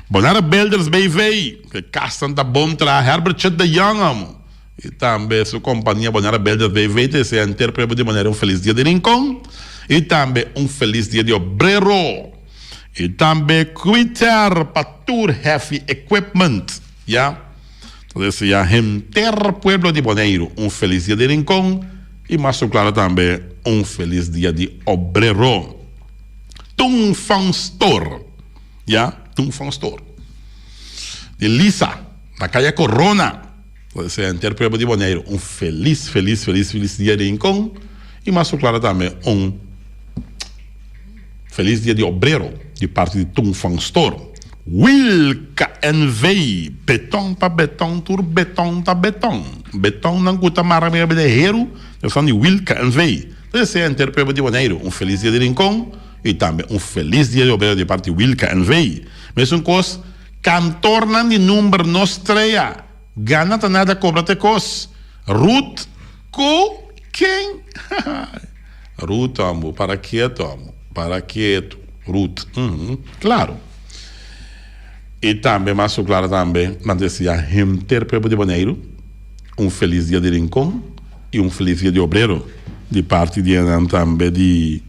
Bonaire Builders BV, cu e casnan ta bon traha, Herbert Chet de Jong amo y tambe su compania Bonaire Builders BV ta desea henter pueblo di Boneiru un felis dia di Rincon y tambe un felis dia di Obrero. I tambe Quiter pa tur heavy equipment. Ya. Ta desea henter pueblo di Boneiru un felis dia di Rincon i mas ku klaro tambe un felis dia di Obrero. Tung Fong Store. Ya, Tung Fong Store. Di Lisa, na Kaya Corona. Ta desea henter pueblo di Boneiru un felis, felis, felis, felis dia di Rincon i mas ku klaro tambe un Felis dia di obrero di parti di Tung Fong Store. Wilka NV. Beton pa beton tur beton ta beton. Betonnan ku ta mara mira bida heru esnan di Wilka NV. Ta desea henter pueblo di Boneiru un felis dia di Rincon i tambe un felis dia di obrero di parti Wilka NV. Mesun kos kantornan di number no strea gana ta nada kobra te kos. Ruth ku ken? Ruth amo, para ketu amo, para ketu, Ruth, uhum, claro. I tambe mas su claro tambe, nan deseá henter pueblo di Boneiru un felis dia di Rincon i un felis dia di Obrero di parti di nan tambe di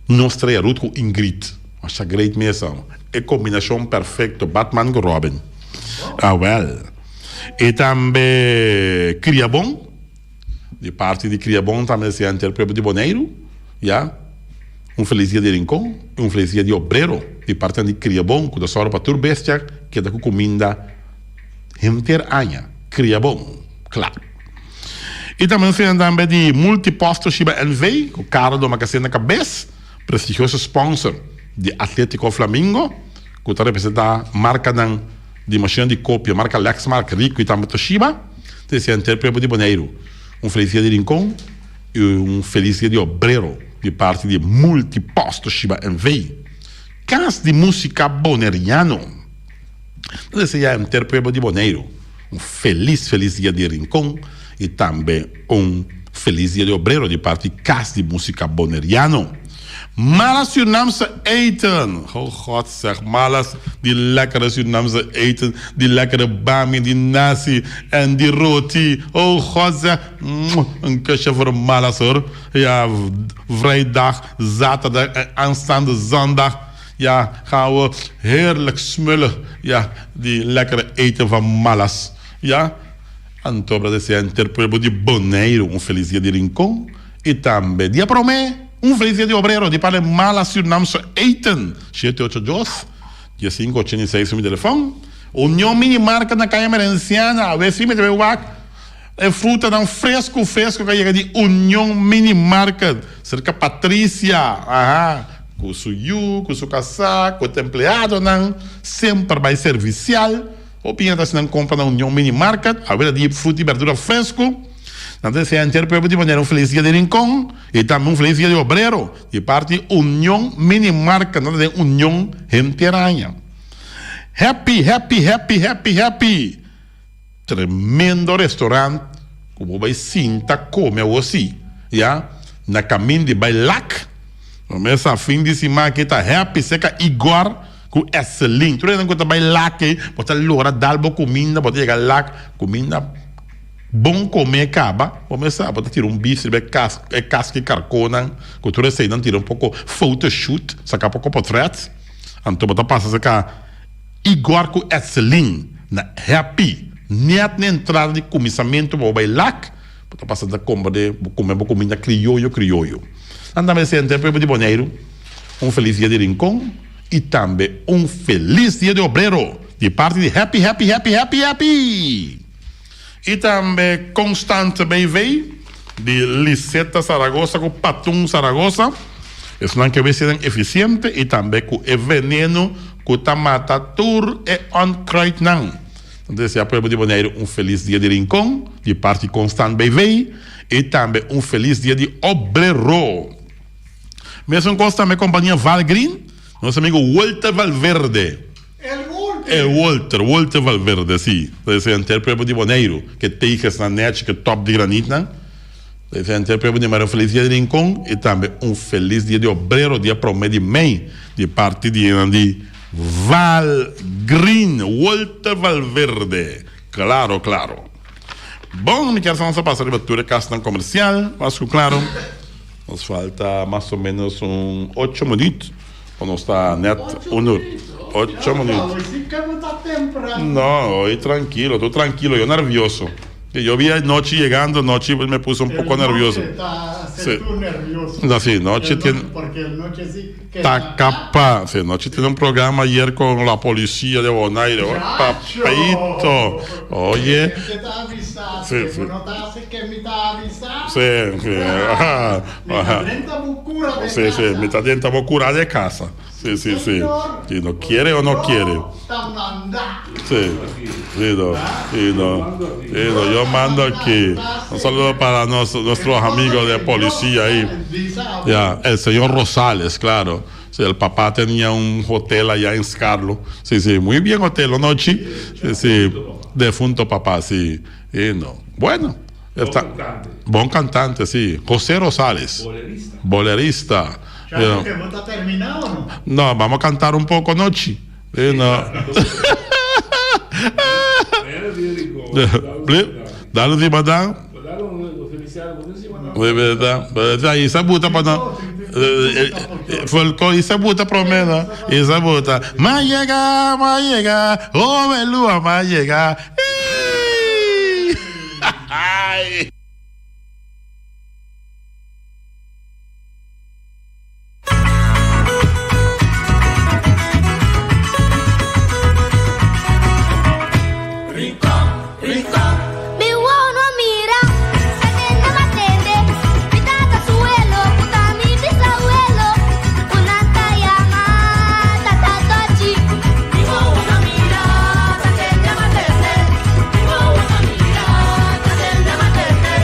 nos trea Ruth ku Ingrid. Masha great mes amo. E kombinashon perfecto, Batman ku Robin. Awel. I tambe Kriabon. Di parti di Kriabon tambe desea henter pueblo di Boneiru, ya, un felis dia di Rincon i un felis dia di Obrero di partinan di Kriabon ku ta sòru pa tur bestia keda ku kuminda henter aña. Kriabon, kla. I tambe nos tene tambe di Multipost Toshiba NV ku Carlo Domacassé na kabes, prestigioso sponsor di Atletico Flamingo ku ta representá markanan di mashina di kopia marka Lexmark, Ricoh i tambe Toshiba. Ta desea henter pueblo di Boneiru un felis dia di Rincon i un felis dia di Obrero di parti di Multipost Toshiba NV. Kas di Musika Boneriano ta desea henter pueblo di Boneiru un felis felis dia di Rincon i tambe un felis dia di Obrero di parti Kas di Musika Boneriano. Mala Surinaamse eten! Oh God zeg, malas di lekkere Surinaamse eten, di lekkere bami, di nasi en di roti. Oh God zeg, een kusje voor malas hoor. Ja, vrijdag, zaterdag en aanstaande zondag. Ja, gaan we heerlijk smullen. Ja, die lekkere eten van malas. Ja, anto bra desea henter pueblo di Boneiru un felis dia di Rincon. I tambe dia promé, un felis dia di obrero di parle mala Surinaamse eten. Shete ocho dos, diesinco ochenta i seis mi telefon. Union Mini Market na Kaya Merenciana. Awe si mi ta bay wak e frutanan fresco fresco ku a yega di Union Mini Market serka Patricia. Aha, ku su yu, ku su kasá, ku e empleadonan semper bay servisial. Hopi hende ta hasi nan kompra na Union Mini Market. Awe ta di fruta i berdura fresku. Nan ta desea henter pueblo di manera un felis dia di Rincon i tambe un felis dia di Obrero di parti Union Mini Market. Nan ta den Union henter aña. Happy, happy, happy, happy, happy! Tremendo restaurant ku bo bai sinta kome awor si, ya, na kamin di bai Lac. Bo mesa fin di siman aki ta happy seka Igor. Ku Esselin. Tur esnan ku ta bai lak ei, bo ta lora dal bo kuminda, bo ta yega lak, kuminda bon kome kaba, bo mes sa, bo ta tira un bif riba e kas, e kas ki karkónan, ku tur eseinan tira un poko photoshoot, saka poko potret, anto bo ta pasa seka Igor ku Esselin na Happy, nèt na entrada di kuminsamentu pa bo bai lak, bo ta pasa ta kompra de bo kume bo kuminda krioyo krioyo. Nan tambe sente pueblo di Boneiru un felis dia di Rincon. I tambe un felis dia di obrero di parti di Happy Happy Happy Happy Happy! I tambe Constante BV di Liseta Zaragoza ku Patun Zaragoza. Esnan ke bestianan efisiente i tambe ku e veneno ku ta mata tur e onkruidnan. Nan ta desea pueblo di Boneiru un felis dia di Rincon di parti Constant BV i tambe un felis dia di obrero. Mesun kos tambe kompania Valgreen, nos amigo Walter Valverde. El Walter! El Walter, Walter Valverde, si. Ta desea henter pueblo di Boneiru, ke tegesnan nechi, ke top di granitnan. Ta desea henter pueblo di Boneiru un felis dia di Rincon i tambe un felis dia di Obrero, dia prome di mei, di parti di nan di Valgreen, Walter Valverde. Klaro, klaro. Bon, mi kier sa nos a pasa riba tur e kasnan komersial, mas ku klaro. Nos falta mas o menos un ocho minuut. Nos ta net un ur. Ocho minuut. Awe si ke bo ta tempran. No, hoy tranquilo, tu tranquilo, yo nervioso. Que yo vi anoche llegando, anoche me puse un poco nervioso. El noche ta hace Sí. tu nervioso. No, sí, noche El tiene- Porque el noche sí que Está capaz. Sí, anoche tiene un programa ayer con la policía de Bonaire. Oh, Chacho. Papito. Oye. Que te avisa, Sí, que sí. no te hace que me te avisa. Sí, sí. Ajá, ajá. Mi bucura de Sí, sí, casa. mi está cura de casa. Sí, sí, sí. Señor, Si no quiere o no quiere. Yo te manda. Sí, sí, no, sí, no, sí, no, yo mando aquí. Un saludo para nuestros amigos de policía ahí. Ya, el señor Rosales, claro. Sí, el papá tenía un hotel allá en Scarlo. Sí, sí, muy bien hotel, ¿o no, Chi? Sí, sí, defunto papá, sí. Y no. Bueno, está, cantante. buen cantante, sí. José Rosales. Bolerista. Bolerista. Ya Sí, no. que vos estás terminado o no? No, vamos a cantar un poco, Nochi. Sí, no. Mañana tiene rico. Dale de verdad. Dale un felicidades. De verdad. De ahí se buta para no. Folclore y se buta promena. Y se buta. Ma llega, ma llega. Oh, belúa, ma llega. Ay. Mi wowo no mira, sa tende m'a tende. Mi tata su welo, ku ta mi bisabuelo. Ku nan ta yama Tata Tochi. Mi wowo no mira, sa tende m'a tende. Mi wowo no mira, sa tende m'a tende.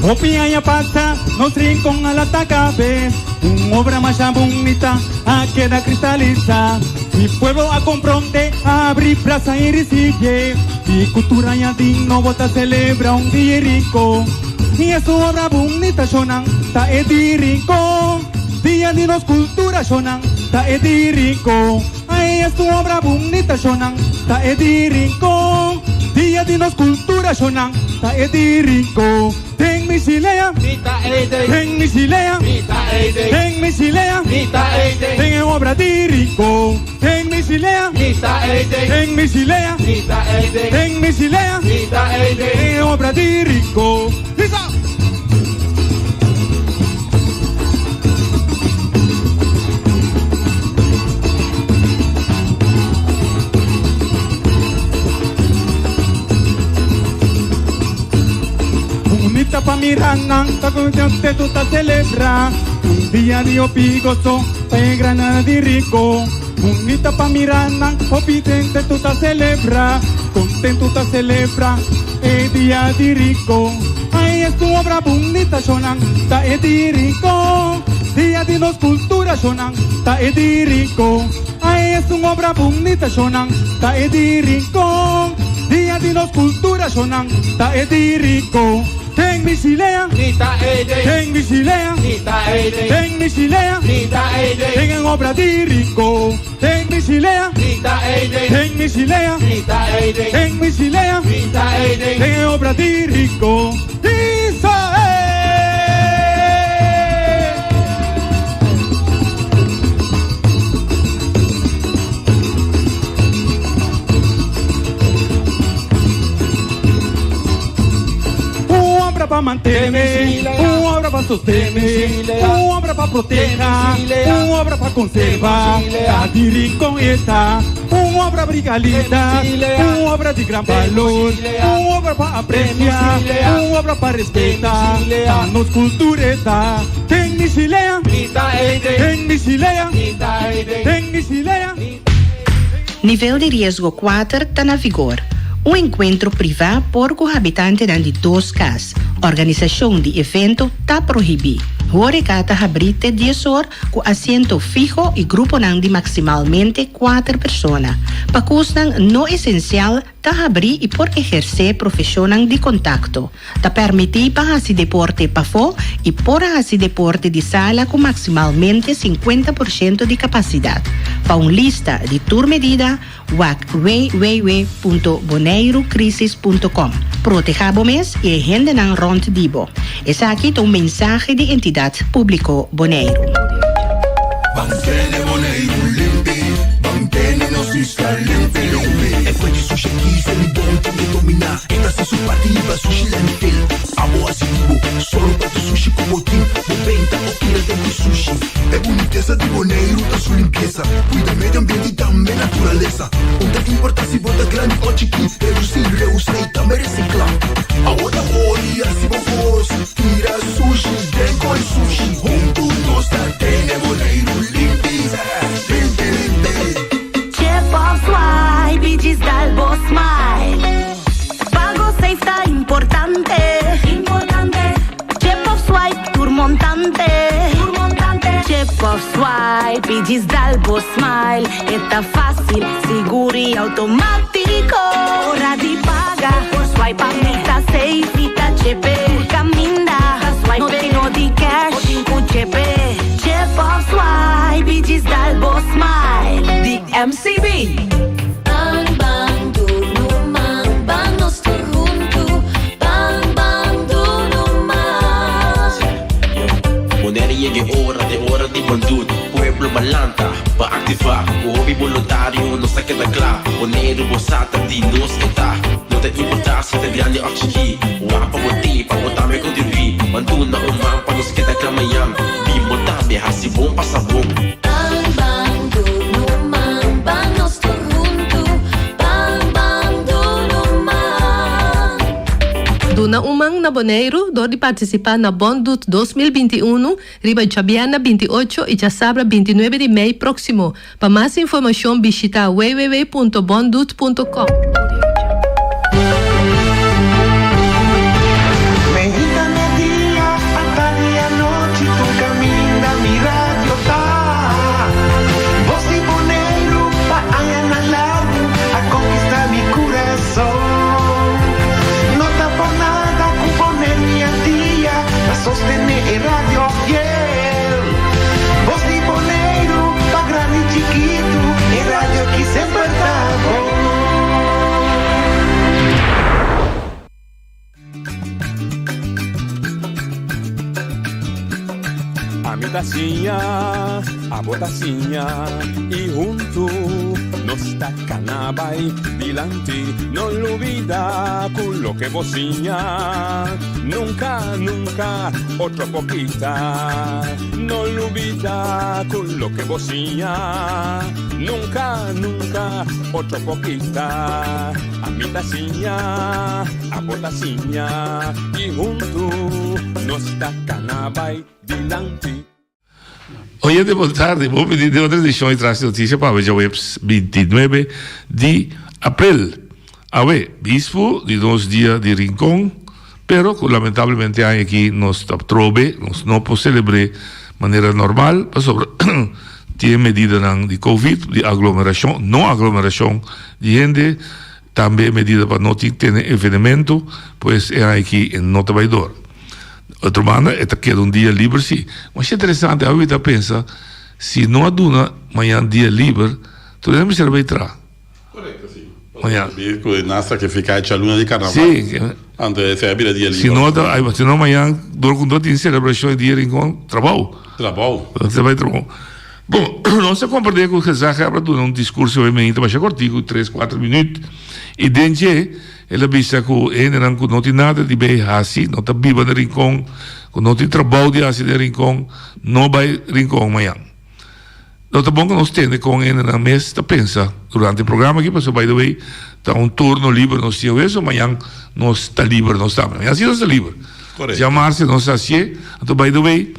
Hopi aña pasa, nos Rincon a lanta kabes. Un obra masha bunita a keda kristalisa. Mi pueblo a kompronde, a abri brasa i risibié. I ku tur aña di nobo ta selebra un dia rico. I e su obra bunita shonan ta e di Rincon. Dia di nos kultura shonan ta e di Rincon. Ai es un obra bunita shonan ta e di Rincon. Dia di nos kultura shonan ta e di Rincon. Den mi chilea, den mi chilea, den mi chilea, den e obra di Rincon. Den mi chilea, den mi chilea, den mi chilea, den e obra di Rincon. Bisa! Bunita pa mira nan ta contento ta celebra un dia di hopi gozo pa e granada di rico. Bunita pa mira nan hopi contento ta celebra contento ta celebra e dia di rico. Ay es un obra bunita shonan ta e di rico. Dia di nos cultura shonan ta e di rico. Ay es un obra bunita shonan ta e di Rincon. Dia di nos cultura shonan ta e di Rincon. Den mi chilea, den mi chilea, den mi chilea, den e obra di Rincon. Den mi chilea, den mi chilea, den mi chilea, den e obra di Rincon. Isa e! Un obra pa mantene, un obra pa sostene, un obra pa proteha, un obra pa konserva, ta di Rincon e ta, un obra brigalita, un obra di gran balor, un obra pa aprecia, un obra pa respeta, ta nos kultura e ta. Den mi chilea, den mi chilea, den mi chilea. Nivel di riesgo kuater ta na vigor. Un enkuentro privá por ku habitantenan di dos kas. Organisashon di evento ta prohibí. Hóreka ta habrí te dies or ku asiento fiho i gruponan di maksimalmente kuater persona. Pakusnan no esensial ta habrí i por ehersé profeshonnan di kontakto. Ta pèrmití pa hasi deporte pafó i por hasi deporte di sala ku maksimalmente sinkuenta por shento di kapasidat. Pa un lista di tur medida, wak www.boneirucrisis.com. Protehá bo mes i e hendenan rònt di bo. Esaki ta un mensahe di Entidat Públiko Boneiru. Ban tene Boneiru limpi, ban tene nos isla limpi limpi. E fue di sushi aki se mi bon tin ke dominá. E ta hasi su parti riba sushi landfill. Abo hasi di bo, solo pa tu sushi ku bo tin. Bo benta o tira den ku sushi. E bunitesa di Boneiru ta su limpiesa. Kuida medio ambiente i tambe naturalesa. Un ta importá si bo ta grandi o chikí, redusí, reusá i tambe resiklá. Awo ta hori hasi bo kos, tira sushi den koi sushi. Huntu nos ta tene Boneiru limpi, limpi limpi. Chip of swipe i djis dal bo smile. Pago safe ta importante. Chip of swipe tur montante. Chip of swipe i djis dal bo smile. E ta fácil, sigur i automátiko. Ora di paga por swipe pa mi ta safe i ta chepe. Tur kaminda swipe no tin no di cash bo tin ku chepe. Chip of swipe i djis dal bo smile. Di MCB. Ban ban dunu man, ban nos tur huntu, ban ban dunu man. Wanneer yega e ora, t'e ora di bandut. Pueblo ba lanta, ba aktivá. Ku hopi boluntario nos ta keda kla. Boneiru bo sa ta di nos e ta. No ta importá si ta grandi òf chikí. Wak pa bo tei pa bo tambe kontribuí. Ban duna un man pa nos keda kla mañan. Bin bo tambe hasi bon pasa bon. Ban ban dunu man, ban nos tur huntu, ban ban dunu man. Duna un man na Boneiru dor di partisipá na Bon Doet 2021 riba djabièrnè 28 i djasabra 29 di mei próksimo. Pa mas informashon bishitá www.bondoet.com. ta siña, abo ta siña y hunto nos ta cana bay dilanti. No lubida cu loke bo siña nunca, nunca otro por kita. No lubida cu loke bo siña nunca, nunca otro por kita. Ami ta siña, abo ta siña y hunto nos ta cana bay dilanti. Oyente bon tardi, bon bini den otro edicion di Tras di Noticia pa awe djaweps 29 di april. Awe, bispo di nos dia di Rincon, pero cu lamentablemente aña aki nos ta trobe, nos no por celebre manera normal pasobra tin e medidanan di covid, di aglomeracion, no aglomeracion di hende, tambe e medida pa no tin tene evenemento, pues e aña aki e no ta bay door. Otro banda e ta keda un dia liber si. Masha interesante, awe mi ta pensa si no a duna mañan dia liber, tur hende mester a bay traha. Correcto, si. Mañan. Bi cu nan sacrifica e chaluna di carnaval. Si. Anto esey a bira dia liber. Si no ta, ay, si no mañan dor cu no tin celebracion e dia Rincon, trabou. Trabou. Ta bay trabou. Bon, nos a comprende cu gezaghebber a duna un discurso hoy mainta masha cortico, tres, cuatro minuut, y den dje el a bisa cu hendenan cu no tin nada di bay haci, no ta biba na Rincon, cu no tin trabou di haci den Rincon, no bay Rincon mañan. Lo ta bon cu nos tende con hendenan mes ta pensa durante e programa aki, pasobra by the way ta un turno liber nos tin awe, so mañan nos ta liber nos tambe. Mañan si nos ta liber. Correcto. Djamarse nos hacié, anto by the way,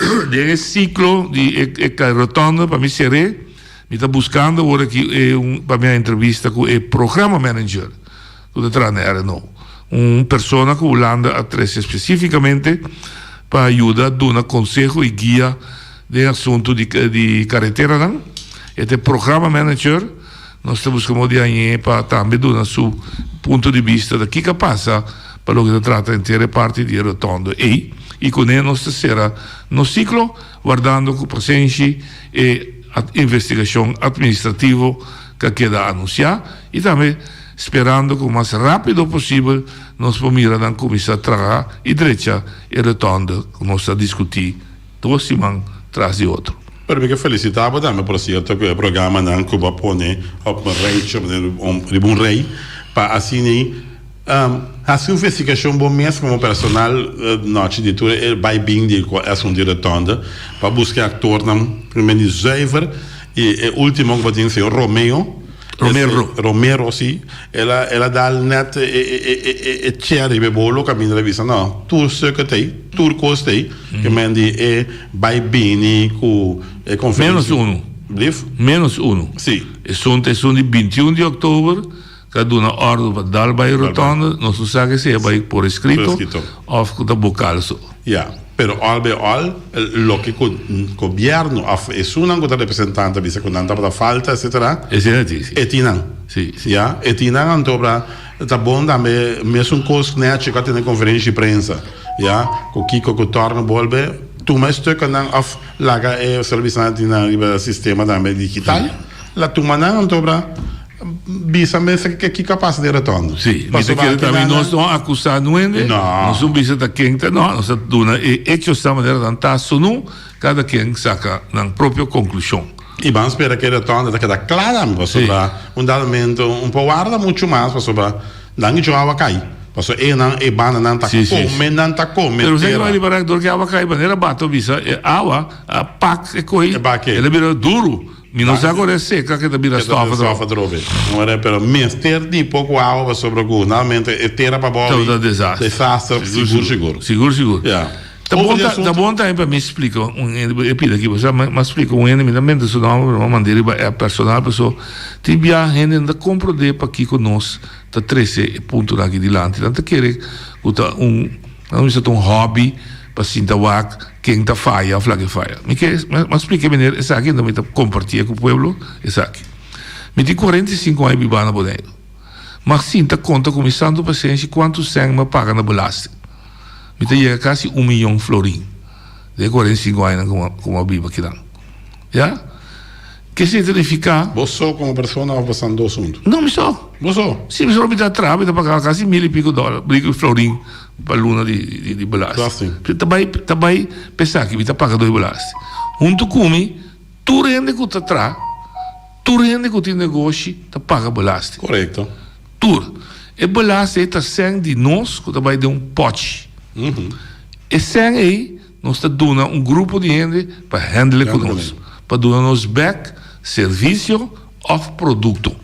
Den e ciclo di e rotonde pa mi cer'é, mi ta buscando awor aki e un pa mi a entrevista cu e programa manager cu ta traha na RNO. Un persona cu Hulanda a trece specificamente pa yuda duna conseho y guia den asunto di di careteranan. E ta e programa manager. Nos ta busca modo di hañ'é pa tambe duna su punto di bista ta kico a pasa pa loke ta trata henter e parti di e rotondo ei y cune nos ta cera nos ciclo wardando cu pasenshi e investigacion administrativo cu a keda anuncia y tambe sperando cu mas rapido posibel nos por mira nan cuminsa traha y drecha e rotondo cu nos ta discuti dos siman tras di otro. Pero mi ke felicita bo tambe por cierto cu e programanan cu bo a pone op un rijtje riba un rij pa asina haci un investigacion bo mes como personal nochi di tur e bay bin di e asunto di rotonde pa busca e actornan primer di zuiver y e ultimo cu bo tin señor Romeo Romero. Romero si el a el a dal net e e e e cherry riba e bolo caminda el a bisa no tur stukken ta ey tur cos ta ey ke men di e bay bini cu e conferencia. Menos uno. Blief? Menos uno. Si. Esun ta esun di 21 di october cu a duna ordo pa dal bay rotonde nos no sa ke si e bay por escrito of cu ta bocal so. Ya, pero al bij al, loke ku gobièrnu òf esunnan ku ta representante a bisa ku nan tabata falta etcetera, Esei nan tin, si. e tin nan. Si, si. Ya, e tin nan anto bra ta bon tambe mesun kos nèchi ku a tene konferensha di prensa, ya, ku kiko ku tòrna bolbe tuma e stukkennan òf laga e servisnan tin nan riba sistema tambe digital, la tuma nan anto bra. Bisa mester ke kiko a pasa den rotondo. Sí, mi ta kere tambe nos no a akusá nuende, nos no bisa ta ken ta, no, nos ta duna e hechos ta manera nan ta sunú, kada ken saka nan propio konklushon. I ban spera ku e rotondo ta keda kla tambe pasobra un dado momento un por warda muchu mas pasobra nan i awa kai pasobra e nan e bandanan ta kome nan ta kome Pero tera. Pero riba dor ku e awa kai manera bato bisa e awa a pak e koi el a bira duru. Mi no sa ora e seca ke ta bira stof atrobe. Pero mester di poco awa pasobra cu normalmente e tera pa bou Tabata desaster. Desaster sigur sigur. Sigur sigur. Ya. Ta bon ta ta bon tambe pa mi splica un hende e pida aki pasobra mi a splica un hende mi ta menta su nomber pero mi a manda riba app personal paso tin bia hende no ta comprende pakico nos ta trece e puntonan aki dilanti nan ta kere cu ta un Nan bisa ta un hobby pa sinta wak ken ta faya of laga e faya. Mi ke mi a splika e meneer esaki enton mi ta kompartié ku pueblo esaki. Mi tin 45 aña bibá na Boneiru. Mi a sinta konta ku mi santu pasenshi kuantu sèn mi a paga na belasting. Mi ta yega kasi un miyon florin den e 45 añanan ku mi a biba kinan. Ya. Ke esei ta nifiká? Bo so komo persona òf bosan dos huntu? No, mi so. Bo so? Si, mi so mi ta traha, mi ta paga kasi mil i piko dòler, mil i florin pa luna di di belasting. Ta bai ta bai pa esaki mi ta paga dor di belasting. Huntu ku mi tur hende ku ta traha, tur hende ku tin negoshi ta paga belasting. Korekto. Tur. E belasting ei ta sèn di nos ku ta bai den un pòchi. E sèn ei Nos ta duna un grupo di hende pa handle ku nos, pa duna nos bek servisio òf produkto.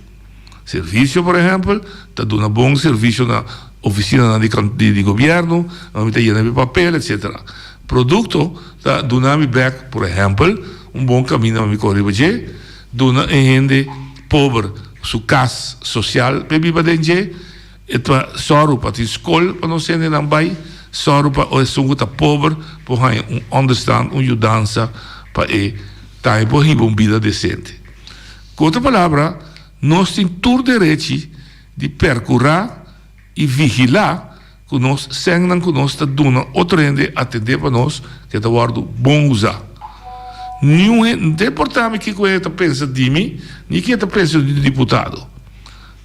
Servisio, por ehèmpel, ta duna bon servisio na ofisinanan di di gobièrnu, unda mi ta yena mi papel, etsetera. Produkto ta duna mi bek, por ehèmpel, un bon kaminda pa mi kore riba dje, duna e hende pober su kas sosial pa e biba den dje, E ta sòru pa tin skol pa nos hendenan bai, sòru pa esun ku ta pober por haña un ònderstand, un yudansa pa e tambe por hiba un bida desente. Ku otro palabra, nos tin tur derechi di perkurá i vigilá ku nos sènnan ku nos ta duna otro hende atendé pa nos ke ta wòrdu bon usá. Niun hende, no ta importá mi kiko e ta pensa di mi, ni ke e ta pensa di diputado.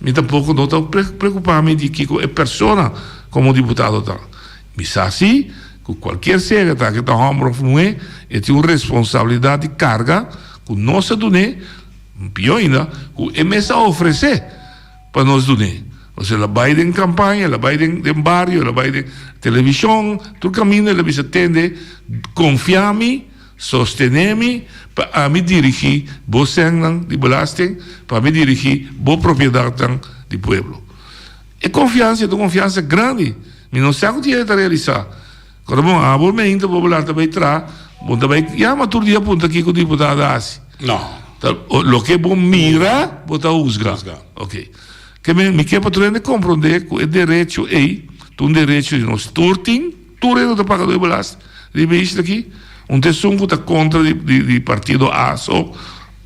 Mi tampoko no ta preocupa mi di kico e persona como diputado ta. Mi sa si cu cualkier sea cu ta, cu ta homber of muhe, e tin un responsabilidad di carga cu nos a dun'é, pio ainda, cu e mes a ofrece pa nos dun'é. Pasobra el a bay den campaña, el a bay den bario, el a bay den television, tur caminda el a bisa tende, confia mi, Sostené mi pa ami dirigí bo sènnan di belasting, pa mi dirigí bo propiedatnan di pueblo. E konfiansa ta un konfiansa grandi. Mi no sa ku tin hende ta realisá. Kòrda bon, abo meinta bo belar ta bai traha, bo ta bai yama tur dia punta kiko diputado a hasi. No. Ta loke bo mira, bo ta husga. Oke. Ke men, mi ke pa tur hende komprondé ku e derecho ei ta un derecho di nos tur tin. Tur hende ta paga dor belasting riba e isla aki. Un ta esun ku ta kontra di di partido A so,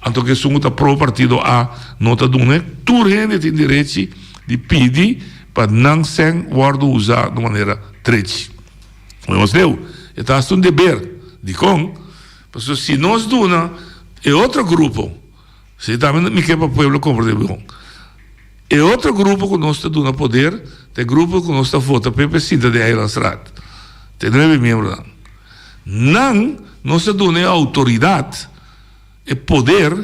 anto ku esun ku ta pro partido A no ta duna. Tur hende tin derechi di pidi pa nan sèn wòrdu usá di un manera drechi. Nos leu, e ta hasta un deber. Dikon? Pasobra si nos duna e otro grupo. Si tambe mi ke pa pueblo komprende bon. E otro grupo ku nos ta duna poder ta e grupo ku nos ta vota p'e pa e sinta den Eilandsraad. Ta e nuebe miembronan. Nan nos ta duna e outoridat, e poder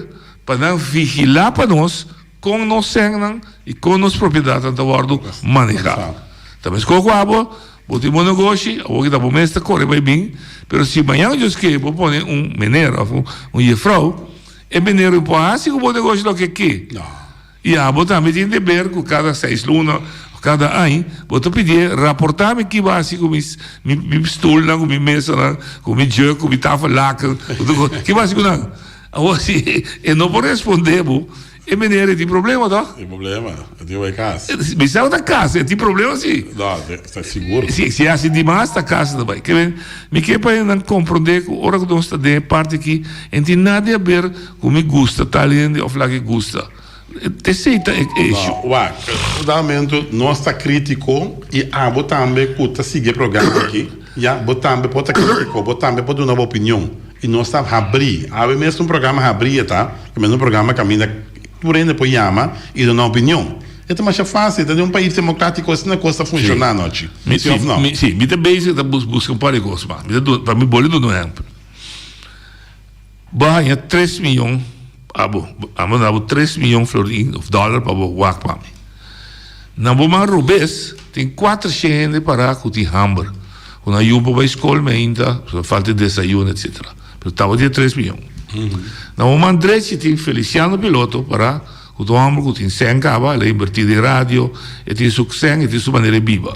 pa nan vigilá pa nos kon nos sènnan i kon nos propiedatnan ta wòrdu manehá. Ta meskos ku abo, bo tin bo negoshi, awor ki ta bo mes ta kore bai bin, pero si mañana Dios ke bo pone un meneer òf un jefrou, E meneer no por hasi ku bo negoshi loke e ke. I abo tambe tin deber ku kada seis luna òf kada aña bo ta pidié raportá mi ki bo a hasi ku mi mi stulnan, ku mi mesanan, ku mi jug, ku mi tafellaken, ku tur kos. Ki bo a hasi ku nan? Awor si e no por respondé bo, e meneer e tin problema tòg? Tin problema. E tin bai kas. Mi sa ku ta kas, e tin problema si. No, ta sigur. Si, si e hasi dimas ta kas ta bai. Ke men, mi ke pa nan komprondé ku ora ku nos ta den e parti aki, e no tin nada di haber ku mi gusta tal hende òf lak e gusta. Esei ta e issue. No, wak, un dado momento nos ta kritiko i abo tambe ku ta sigui e programa aki, ya, bo tambe por ta kritiko, bo tambe por duna bo opinion. I nos ta habrí. Awe mes ta un programa habrí e ta, e mes un programa kaminda tur hende por yama i duna opinion. E ta masha fásil, ta den un pais demokratiko asina kos ta funshoná anochi. Si òf no? Si, mi ta bezig ta buska un par di kos mas. Mi ta duna, pa mi bolbe duna un ehèmpel. Bo a haña tres miyon, abo, a manda bo tres miyon florin òf dòler pa bo wak pa mi. Na bo man robes tin kuater shen hende pará ku tin hamber, ku nan yu por bai skol meinta, pasobra falta di desayuno etsetera. Pero tabatin e tres miyon. Na bo man drechi tin Feliciano Piloto pará ku ta un hòmber ku tin sèn kaba, el a inbertí den radio, e tin su sèn, e tin su manera di biba.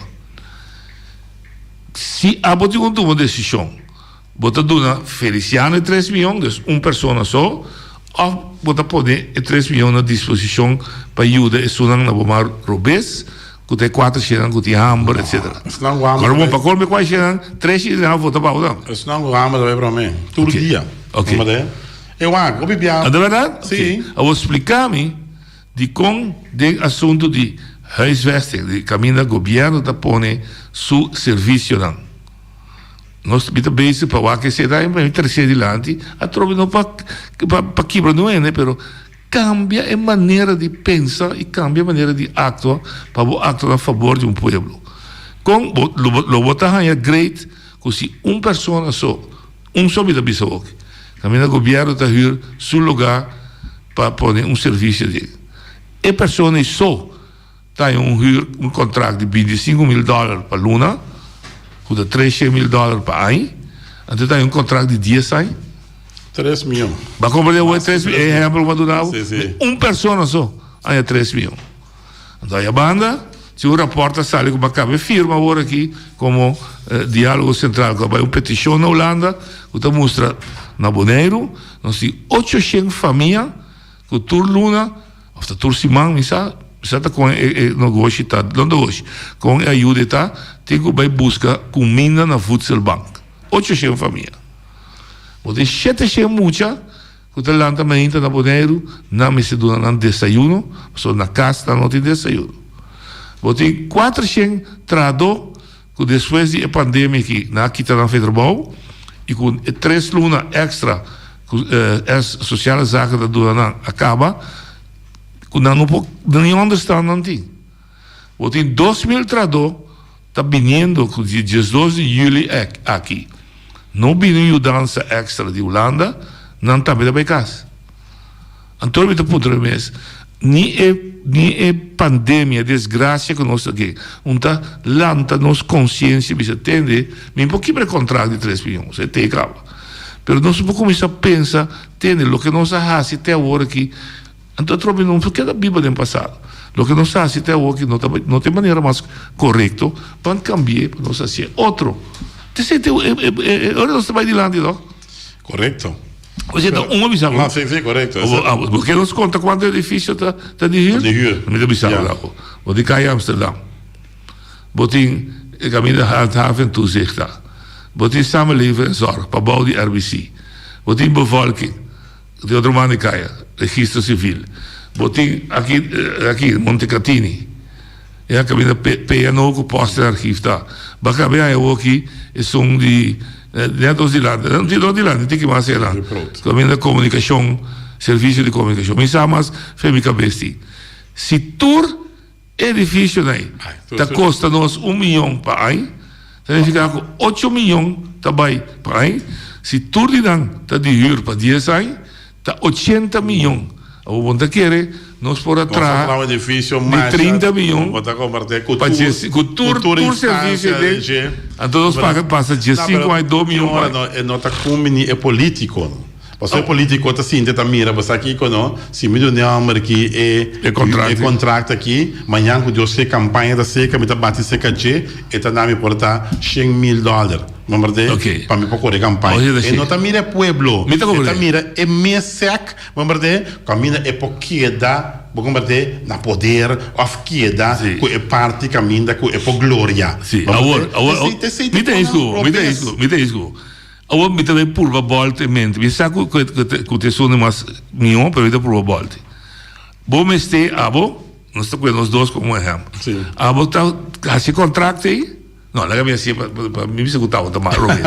Si abo tin ku tuma un desishon. Bo ta duna Feliciano e tres miyon, dus un persona so, of bo ta pone e tres miyon na disposishon pa yuda esunnan na bo mar robes, ku ta e kuater shenan ku tin hamber, etsetera. Esnan ku hamber Ora bon, pa kolme kua shenan, tres shenan a vota pa bo tambe. Esnan ku hamber ta bai promé, tur dia. Ok. E wak, hopi bia. Ta bèrdat? Si. Awor splika mi dikon den asuntu di huisvesting, di kaminda gobièrnu ta pone su servisionan. Nos mi ta bezig pa wak esei ta mi trese dilanti atrobe no pa pa kibra no hende pero cambia e manera di pensa y cambia e manera di actua pa bo actua na fabor di un pueblo. Con bo lo bo ta haya great cu si un persona so un so mi ta bisa oki caminda gobierno ta huur su lugar pa pone un servicio di e persona so Ta e un huur, un contract di bintisinco mil dollar pa luna, cu ta treshen mil dollar pa aña. Anto ta e un contract di dies aña. Tres mion. Ba comprende awor e tres mion, e ehempel cu bo a duna bo? Si, si. Un persona so haña tres mion. Anto aya banda, si un rapport a sali cu bo a caba e firma awor aki como Dialogo Central, cu a bay un peticion na Hulanda cu ta mustra na Boneiru nos tin ochoshen famia cu tur luna, Of ta tur siman mi sa, mi sa ta kon e e nogoshi ta, no nogoshi, kon e ayuda e ta, tin ku bai buska kuminda na voedselbank. Ocho shen famia. Bo tin shete shen mucha ku ta lanta mainta na Boneiru, nan mester duna nan desayuno, pasobra na kas nan no tin desayuno. Bo tin kuater shen trahadó ku despues di e pandemia aki nan a kita nan fe trabou i ku e tres luna èkstra ku Sociale Zaken ta duna nan a kaba ku nan no por ni ònderstan nan tin. Bo tin 2000 trahadó ta biniendo ku di diesdos di yüli aki no bini yudansa èkstra di Hulanda nan tambe ta bai kas. Anto mi ta puntra mi mes, ni e ni e pandemia, desgracia cu nos ta ke, un ta lanta nos conciencia bisa tende, mi por kibra e contract di tres miyon, e te caba. Pero nos por cuminsa pensa, tende, loke nos a haci te awor aki, anto atrobe no por keda biba den pasado. Loke nos a haci te awor aki no ta no ta e manera mas corecto, ban cambi'e pa nos haci'e otro. Te e ora nos ta bay dilanti toch? Corecto. Oye, ta un a bisa bo. Ah, sí, sí, corecto. Bo ke nos conta cuanto edificio ta ta di huur? Di huur. Mi ta bisa bo lago. Bo tin Calle Amsterdam. Bo tin e caminda Handhaven Toezicht ta. Bo tin Samenleven en Zorg, pabou di RBC. Bo tin Bevolking, di otro banda di caya, Registro Civil. Bo tin aki aki Montecatini. E a caminda PNO cu Post en Archief ta. Bo a caba e aña awoki esun di net nos dilanti. No tin nos dilanti, tin ki mas enan. Caminda comunicacion, servicio di comunicacion. Mi sa mas fe mi cabes tin. Si tur edificionan ey ta costa nos un miyon pa aña, ta nifica cu ocho miyon ta bay pa aña. Si tur di nan ta di huur pa dies aña, Ta ochenta miyon. Awor bo no ta kere nos por a traha di trinta miyon pa djes ku tur tur servisio den anto nos paga pasa diesinku aña dos miyon pa No e no ta kumbini e politico no pasobra e politico ta sinti ta mira bo sa kiko no si mi duna e homber aki e e contract aki mañan ku Dios ke campaña ta seka mi ta bati seka dje e ta na mi por ta shen mil dollar. Bombardé Ok. pa mi por kore kampaña. Oye, E no ta mira e pueblo. Mi ta E ta comprende. mira e mes sèk, bombardé, kaminda e por keda, bo komprendé, na poder òf keda Sí. ku e parti kaminda ku e por gloria. Sí, Bombardé. awor, awor, Esei ta esei ta mi ta kona eens ku bo, mi ta robes. eens ku bo, mi ta eens ku bo. Awor mi ta bay purba bòlta e mente. Mi sa ku ku ku ta esun di mas mihó, pero mi ta purba bòlta. Bo mester abo, nos ta ku'e nos dos komo ehèmpel. Sí. Abo ta hasi kontrakt ei. No, laga mi hasié pa pa mi bisa ku tabata mal robes.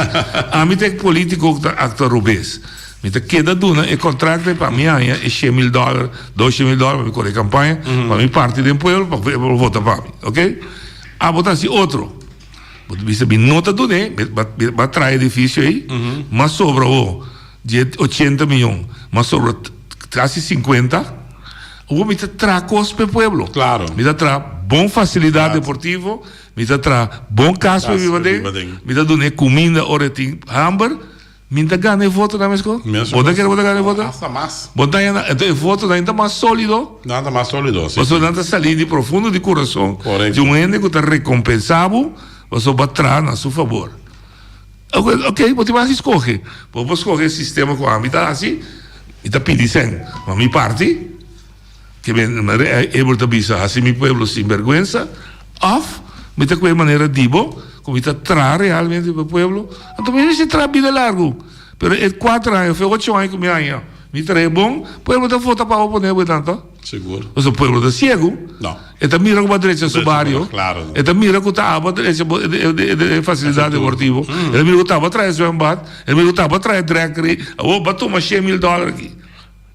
Ami ta e politiko ku ta aktua robes. Mi ta keda duna e kontrakt pa mi haña e shen mil dòler, doshen mil dòler pa mi kore kampaña, pa mi parti den pueblo pa pueblo vota pa mi, oke? Abo ta hasi otro. Bo ta bisa mi no ta dun'é, mi a traha e edifisio ei, mas sobra awor di e ochenta miyon, mas sobra kasi sinkuenta. Awor mi ta traha kos pa e pueblo. Mi ta traha bon fasilidat deportivo. Mi ta traha bon kas pa e biba den, mi ta duna e kuminda ora e tin hamber, mi ta gana e votonan meskos? Bo ta kere bo ta gana e votonan? Hasta mas. Bo ta haña, enton e votonan ta mas solido. Nan ta mas solido, si. Pasobra nan ta sali di profundo di kurason Korekto. di un hende ku ta rekompensá bo pasobra bo a traha na su fabor. Ok, bo tin mas di skohe. Bo por skohe e sistema ku ami ta hasi, mi ta pidi sèn, ma mi parti. Ke men manera Abel ta bisa, hasi mi pueblo sin bergwensa, òf mi ta kohe manera di bo, ku mi ta traha realmente pa e pueblo, anto mi mester traha bida largu. Pero e kuater aña òf e ocho aña ku mi haña. Mi traha bon, pueblo ta vota pa bo pone bo einan to. Sigur. Pasobra pueblo ta ciego. No. E ta mira cu bo a drecha su bario. Claro. E ta mira cu ta abo a drecha bo e facilidad deportivo. E ta mira cu ta abo a traha e zwembad. E ta mira cu ta abo a traha e drag race. Awor bo a tuma 100.000 dollar aki.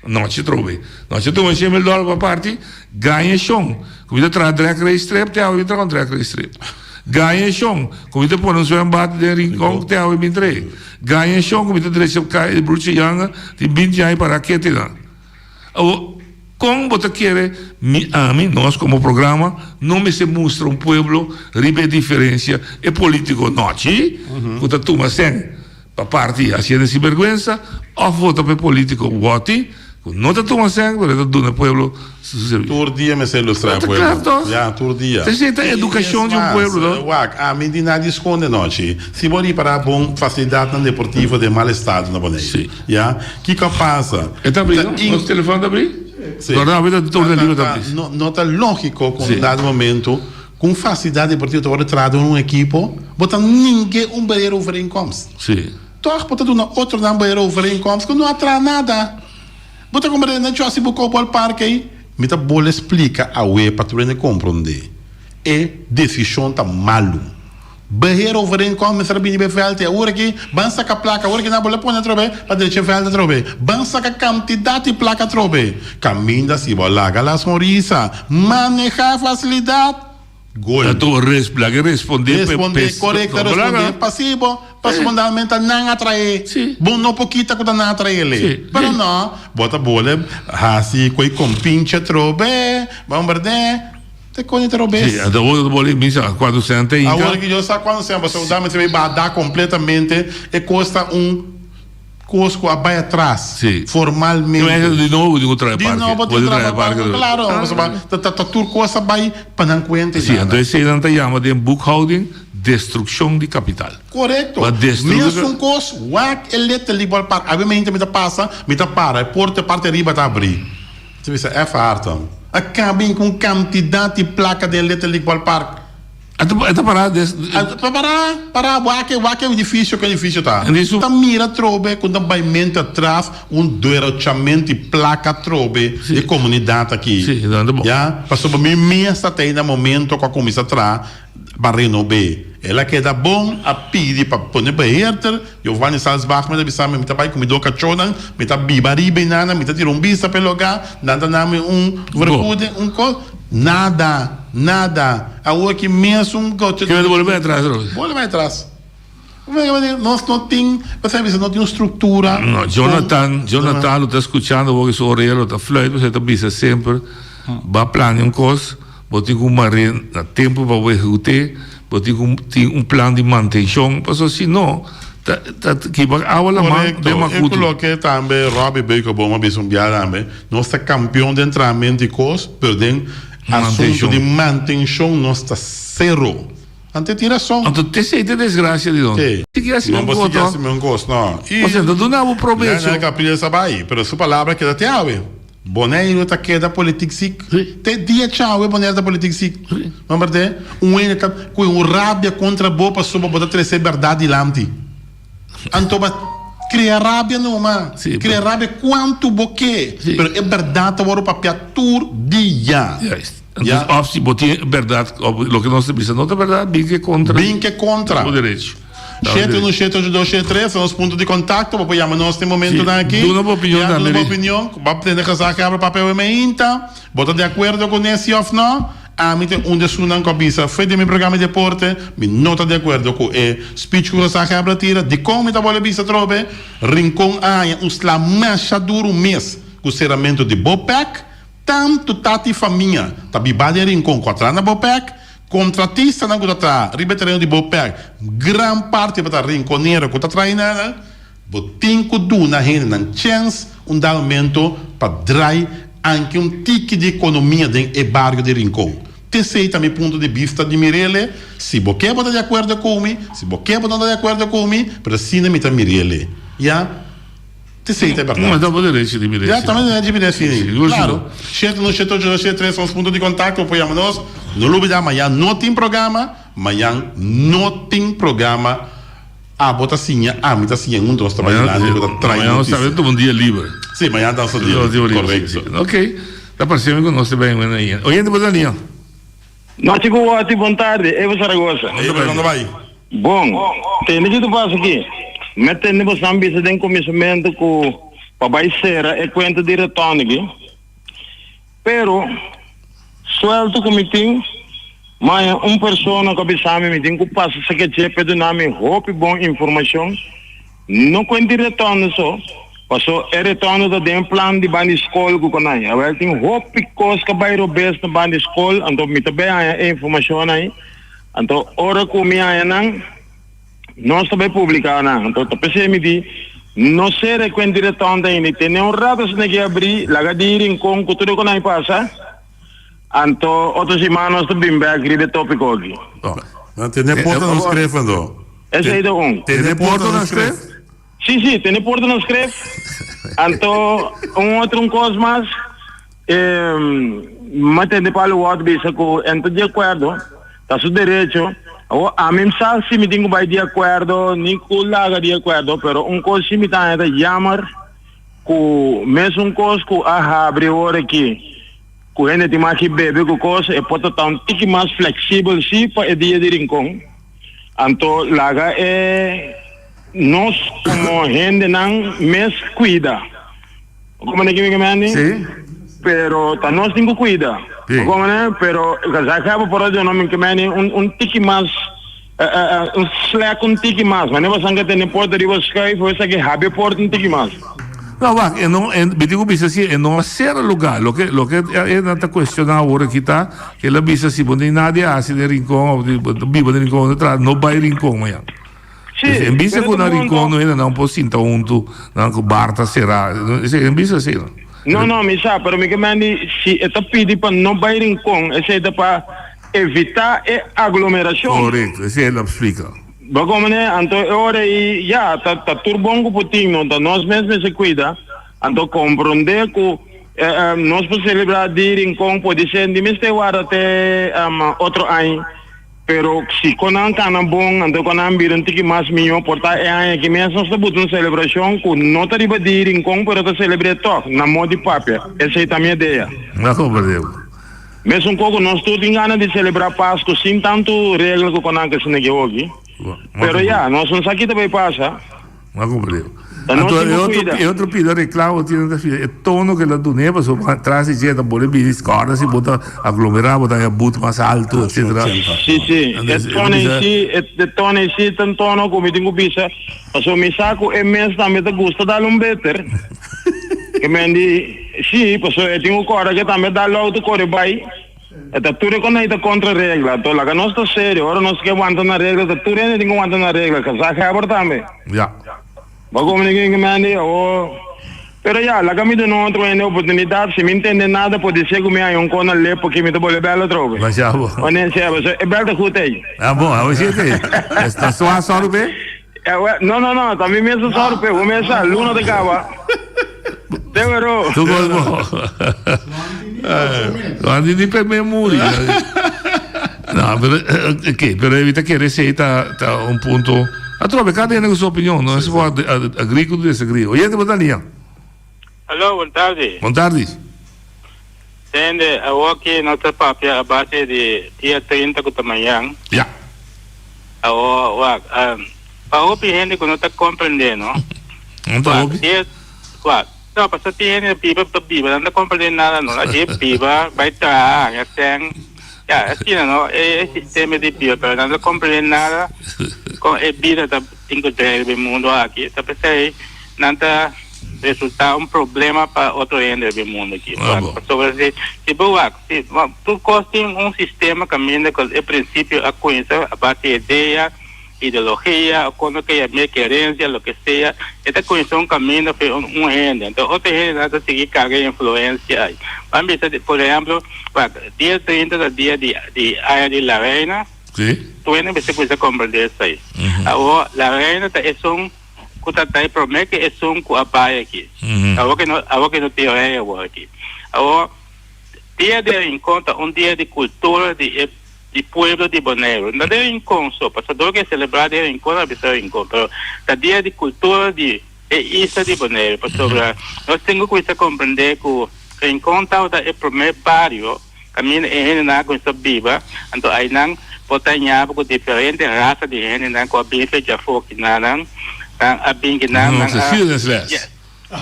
Nochi trobe. Nochi tuma 100.000 dollar pa parti. Gaña e shon. Cu mi ta traha drag race trip te awe mi traha un drag race trip. Gaña e shon. Cu mi ta pone un zwembad den Rincon te awe mi trae. Gaña e shon cu mi ta drecha e Bruce Younger tin 20 aña pa raketenan. Awor, kon bo ta kere mi, ami, nos komo programa no mester mustra un pueblo riba e diferensia e politiko nochi ku ta tuma sèn pa parti hasiendo sinberguensa òf vota pa e politiko wòti ku no ta tuma sèn pero e ta duna e pueblo su servisio. Tur dia mester ilustra e pueblo. Ya, tur dia. Esei ta edukashon di un pueblo, no? Wak, ami di nadie skonde nochi. Si bo ripará bon, fasilidatnan deportivo den mal estado na Boneiru. Ya, kiko a pasa? E ta abrí, no? Nos telefòn ta abrí? Sí. Guarda, abrí ta tur den liber ta abrí. No, no ta lógiko ku un dado momento ku un fasilidat deportivo ta wòrdu trahá den un ekipo, bo ta ninge un beheerovereenkomst. Sí. Tòg bo ta duna otronan beheerovereenkomst ku no a traha nada. Bo ta komprendé na Jossy Bucco Ballpark ei? Mi ta bole splika awe pa tur hende komprondé. E desishon ta malu. Beheerovereenkomst mester a bini pa e vèlt ei. Awor aki ban saka plaka. Awor aki nan bole pone atrobe pa drecha e vèlt atrobe. Ban saka kantidat di plaka atrobe. Kaminda si bo laga la sonrisa. Manehá fasilidat. Gol. Anto res laga respondé pe Respondé korekto respondé pasibo pasobra nan ta nan a traé. Bo no por kita ku ta nan a traé le. Pero no bo ta bole hasi ku e kompinchi atrobe. Bon berdé. Te koni ta robes. Sí, anto bo ta bole misa kuantu sèn ta hinka. Awor ki yo sa kuantu sèn pasobra dame se bay bada kompletamente e kos ta un Kos ku a bai atras formalmente. Di nobo bo tin ku traha parke. Di nobo tin ku traha parke, klaro. Pasobra ta tur kos a bai pa nan kuenta i nada. Si, anto esei nan ta yama den boekhouding destrukshon di kapital. Korekto. Mesun kos, wak e Little League Ballpark. Awe mi ta pasa, mi ta para, e porta e parti ariba ta abri. Mi ta bisa, F. Harton, a kabi ku un kantidat di plaka den Little League Ballpark. E ta pará des. Ta pará, pará, wak e, wak e edifisio, ku edifisio ta. Ta mira atrobe ku ta bai mente atras un derochamento di plaka atrobe di komunidat aki. Sí, no ta bon. Ya, pasobra mi mes ta tei na momento ku a kuminsá traha pa renob'é. El a keda bon, a pidi pa pone beheerder, Giovanni Salsbach mi ta bisa mi, mi ta bai ku mi dos kachónan, mi ta biba riba ei nan, mi ta tira un bista pa e lugá, nan ta nami un vergoeding, un kos. Nada, nada. Awor ki mesun gocha. Kende bolbe bai atras atrobe? Bolbe bai atras. Nos no tin, pasobra bisa no tin un struktura. No, Jonathan, Jonathan lo ta skuchando awor ki su orea lo ta fluit, pasobra e ta bisa semper, ba plania un kos, bo tin ku mar'é na tempu pa bo ehekut'é, bo tin ku tin un plan di mantenshon, pasobra si no, ta ta kiba awa laman den makutu. Korekto. E ku loke tambe Robbie Beukeboom a bisa un bia tambe. Nos ta kampion den trahamentu di kos, pero den asuntu di mantenshon nos ta sero. Anto e tin rason. Anto t'esei ta e desgrasia di nos. Sí. Sigui hasi No un por kos, sigui no. hasi un kos, no. I Osea, ta duna bo probecho. Leonel Capriles a bai, pero su palabra keda te awe. Boneiru ta keda politik sik. Sí. Te dia djawe Boneiru ta politik sik. Sí. No berdé? Un hende ta ku un rabia kontra bo pasobra bo ta trese bèrdat dilanti. Anto ba crea rabia numa. Sí, Crea rabia cuanto bo ke. Sí. Pero e berdad ta worde papia tur dia. Juist. Entonces, of si bo tin e berdad, of loke nos ta bisa no ta berdad, bin ke contra. Bin ke contra. Bo derecho. 7178 273 ta nos punto di contacto. Bo por yama nos den momentonan Sí. aki. Duna bo opinion Ya, tambe, duna bo Ri. opinion. Bo tende gezaghebber abra papia awe meinta. Bo ta di acuerdo cu ne si of no? Ami ta un di esunnan ku a bisa fe den mi programa di deporte, mi no ta di akuerdo ku e speech ku Rosa Gebra a tira. Dikon mi ta bolbe bisa atrobe? Rincon a haña un sla masha duru mes ku seramentu di Bopec. Tantu tata i famia ta biba den Rincon ku a traha na Bopec. Kontratistanan ku ta traha riba e tereno di Bopec, gran parti tabata rinconero ku ta traha einan. Bo tin ku duna hendenan chèns un dado momento pa drai anke un tiki di ekonomia den e bario di Rincon. T'esei ta mi punto di bista di Mirele. Si bo ke bo ta di akuerdo ku mi, si bo ke bo no ta di akuerdo ku mi, pero asina mi ta Mirele. Ya, t'esei ta e bèrdat. No, ta bo derecho di Mirele. Ya, ta mi derecho di Mirele, si. Klaro. Shete un shete ocho dos shete tres nos punto di kontakto, bo por yama nos. No lubida, mañan no tin programa, mañan no tin programa. Abo ta siña, ami ta siña, huntu nos ta bai dilanti ku ta trae Mañana nos notisia. ta tuma un dia liber. Sí, mañana ta nos dia liber, korekto. Ok, ta parse mi ku nos ta bai wena ayen. Oyente bo ta nia? Nochi ku wòti, bon tardi, Evo Zaragoza. Evo, kon ta bai? Bon, tende ki ta pasa aki. Mi a tende bosan bisa den kuminsamentu ku pa bai sera e kuenta di retorno aki. Pero, suelto ku mi tin, maña un persona ku a bisa mi mi tin ku pasa sekeche p'e duna mi hopi bon informashon, no ku di retorno so, paso e retorno ta den plan di ban di skol ku konai. Awel tin hopi kos ku a bai robes na ban di skol, anto mi ta bai haña e informashon ai, anto ora ku mi haña nan, Nos ta bai publiká nan. Anto ta p'esei mi di, No sere ku en direton ta ini. Tene un rato asina ki abrí, laga di rinkon ku tur e ku nan pasa. Anto otro siman nos ta bin bèk riba e tópiko aki. Nan tene porta nan skref anto. Esei ta un. Tene porta nan skref? Sí, sí, tene porta nan skref. Anto un otro un kos mas, mi a tende Pablo Ward bisa ku en ta di akuerdo. Ta su derecho. Awor, ami sa si mi tin ku bai di akuerdo ni ku laga di akuerdo, pero un kos si mi ta haña ta jammer ku mesun kos ku a habri ora aki, ku hende tin mas ki bebe ku kos, e por ta ta un tiki mas fleksibel si pa e dia di Rincon. Anto laga e nos komo hendenan mes kuida. Como ne kimi kemendi? Sí. Pero ta nos tin ku kuida. Sí. Como ne? Pero gezaghebber por odio no mi kemendi un un tiki mas eh, eh, eh, un slack un tiki mas. Mane basan ke tene porta riba schuif, o esaki habri porta un tiki mas. No, wak, e no, e, mi tin ku bisa si e no a sera lugá. Loke, loke e nan ta kuestioná awor aki ta, ke el a bisa si bo no tin nada di hasi den Rincon òf di bo ta biba den Rincon, ta traha, no bai Rincon mañan. Sí, Pues en bisa pero ku ta na Rincon punto. no hende nan por sinta huntu, nan ku bar ta será. Esei en bisa asina. No, no, mi sa, pero mi ke mendi si e ta pidi pa no bai Rincon, esei ta pa evitá e aglomerashon. Korekto, esei el a splika. Bo komprende? Anto e ora ei, ya, ta ta tur bon ku por tin, no ta nos mes mester kuida. Anto komprondé ku nos por selebrá di Rincon, podisé di mester warda te otro aña. Pero si kon nan kana bon, anto kon nan bira un tiki mas mihó, por ta e aña aki mes nos ta buta un selebrashon ku no ta riba di Rincon pero ta selebr'é tòg, na mod di papia. Esei ta mi idea. Mi a komprendé bo. Mesun koko nos tur tin gana di selebrá Pasku sin tantu regla ku kon nan ke asina ki hopi. Pero ya, nos no sa ki ta bai pasa. Ma comprende. Ta nos Anto tin e ku otro, cuida. e otro pida reclamo tiene ta fia e tono que la dune paso atrás di dje ta bole bini scorda si bo ta aglomera bo ta haña but mas alto etcetera. Sí, sí. E Entonces, e tono bisa- en sí, e e tono en sí ta un tono ku mi tin ku bisa. Pasobra mi sa ku e mes tambe ta gusta dal un beter. Ke men di, sí, pasobra e tin ku kòrda ke tambe dal outo kore bai. E ta tur e ku nan ta kontra regla. Anto laga nos ta serio. Ora nos ke wanta na regla, ta tur hende tin ku wanta na regla. Gezaghebber tambe. Ja. Bo komo di kin mende awo. Pero ya, laga mi duna otro hende oportunidat. Si mi ntende nada, podisé ku mi haña un kona lep aki, mi ta bolbe bèl atrobe. Masha bo. Onencia, pasobra e bèl ta gut ei. Ah bon, awo si e te. Ta swa sòru p'e? No, no, no, ta mi mes ta sòru p'e. Bo mes sa, luna ta kaba. Te wero. Tu kos bo. Juan di ni pe me muri. No, pero ok, pero evita kere esei ta ta un punto. Atrobe cada hende cu su opinion, no se por agree cu disagree. Oyente bo ta nia. Aló, bon tardi. Bon tardi. Tende, awoki nos ta papia a base di dia 30 ku ta mañan. Ja. Awo, wak, pa hopi hende ku no ta komprendé, no? No ta hopi? Wak, no, pasobra tin hende biba pa biba, nan no ta komprendé nada, no. Nan dje biba, bai traha, haña sèn. Ya, asina, no? E sistema di biba, pero nan no ta komprendé nada kon e bida ta tin ku drei riba e mundu aki. Ta p'esei nan ta resultá un problema pa otro hende riba e mundu aki. Pasobra si, si bo wak, si, tur kos tin un sistema kaminda ku e prinsipio a kuminsá a base di idea, ideologia o kono ke yam'é kerensia, loke sea, e ta kuminsá un kaminda fe un un hende. Anto otro hendenan ta sigui karga e influensia ai. Ban bisa di, por ehemplo, wak, dia 30 ta dia di di aña di La Reina. Sí. Tur hende mester kuminsá komprendé esei. Awor, La Reina ta esun ku ta trae promé ke esun ku a bai aki. Awor ke no, awor ke no tin rei awor aki. Awor, dia di Rincon ta un dia di kultura di e. di pueblo di Boneiru. No ta den Rincon so, pasobra dor ku e selebrá den Rincon a bisa Rincon, pero ta dia di kultura di e isla di Boneiru, pasobra nos tin ku kuminsá komprendé ku Rincon tabata e promé bario kaminda e hendenan a kuminsá biba, anto ainan por ta ñaba ku diferente rasa di hendenan ku a bin fe djafó kinanan, nan a bin kinan, nan a.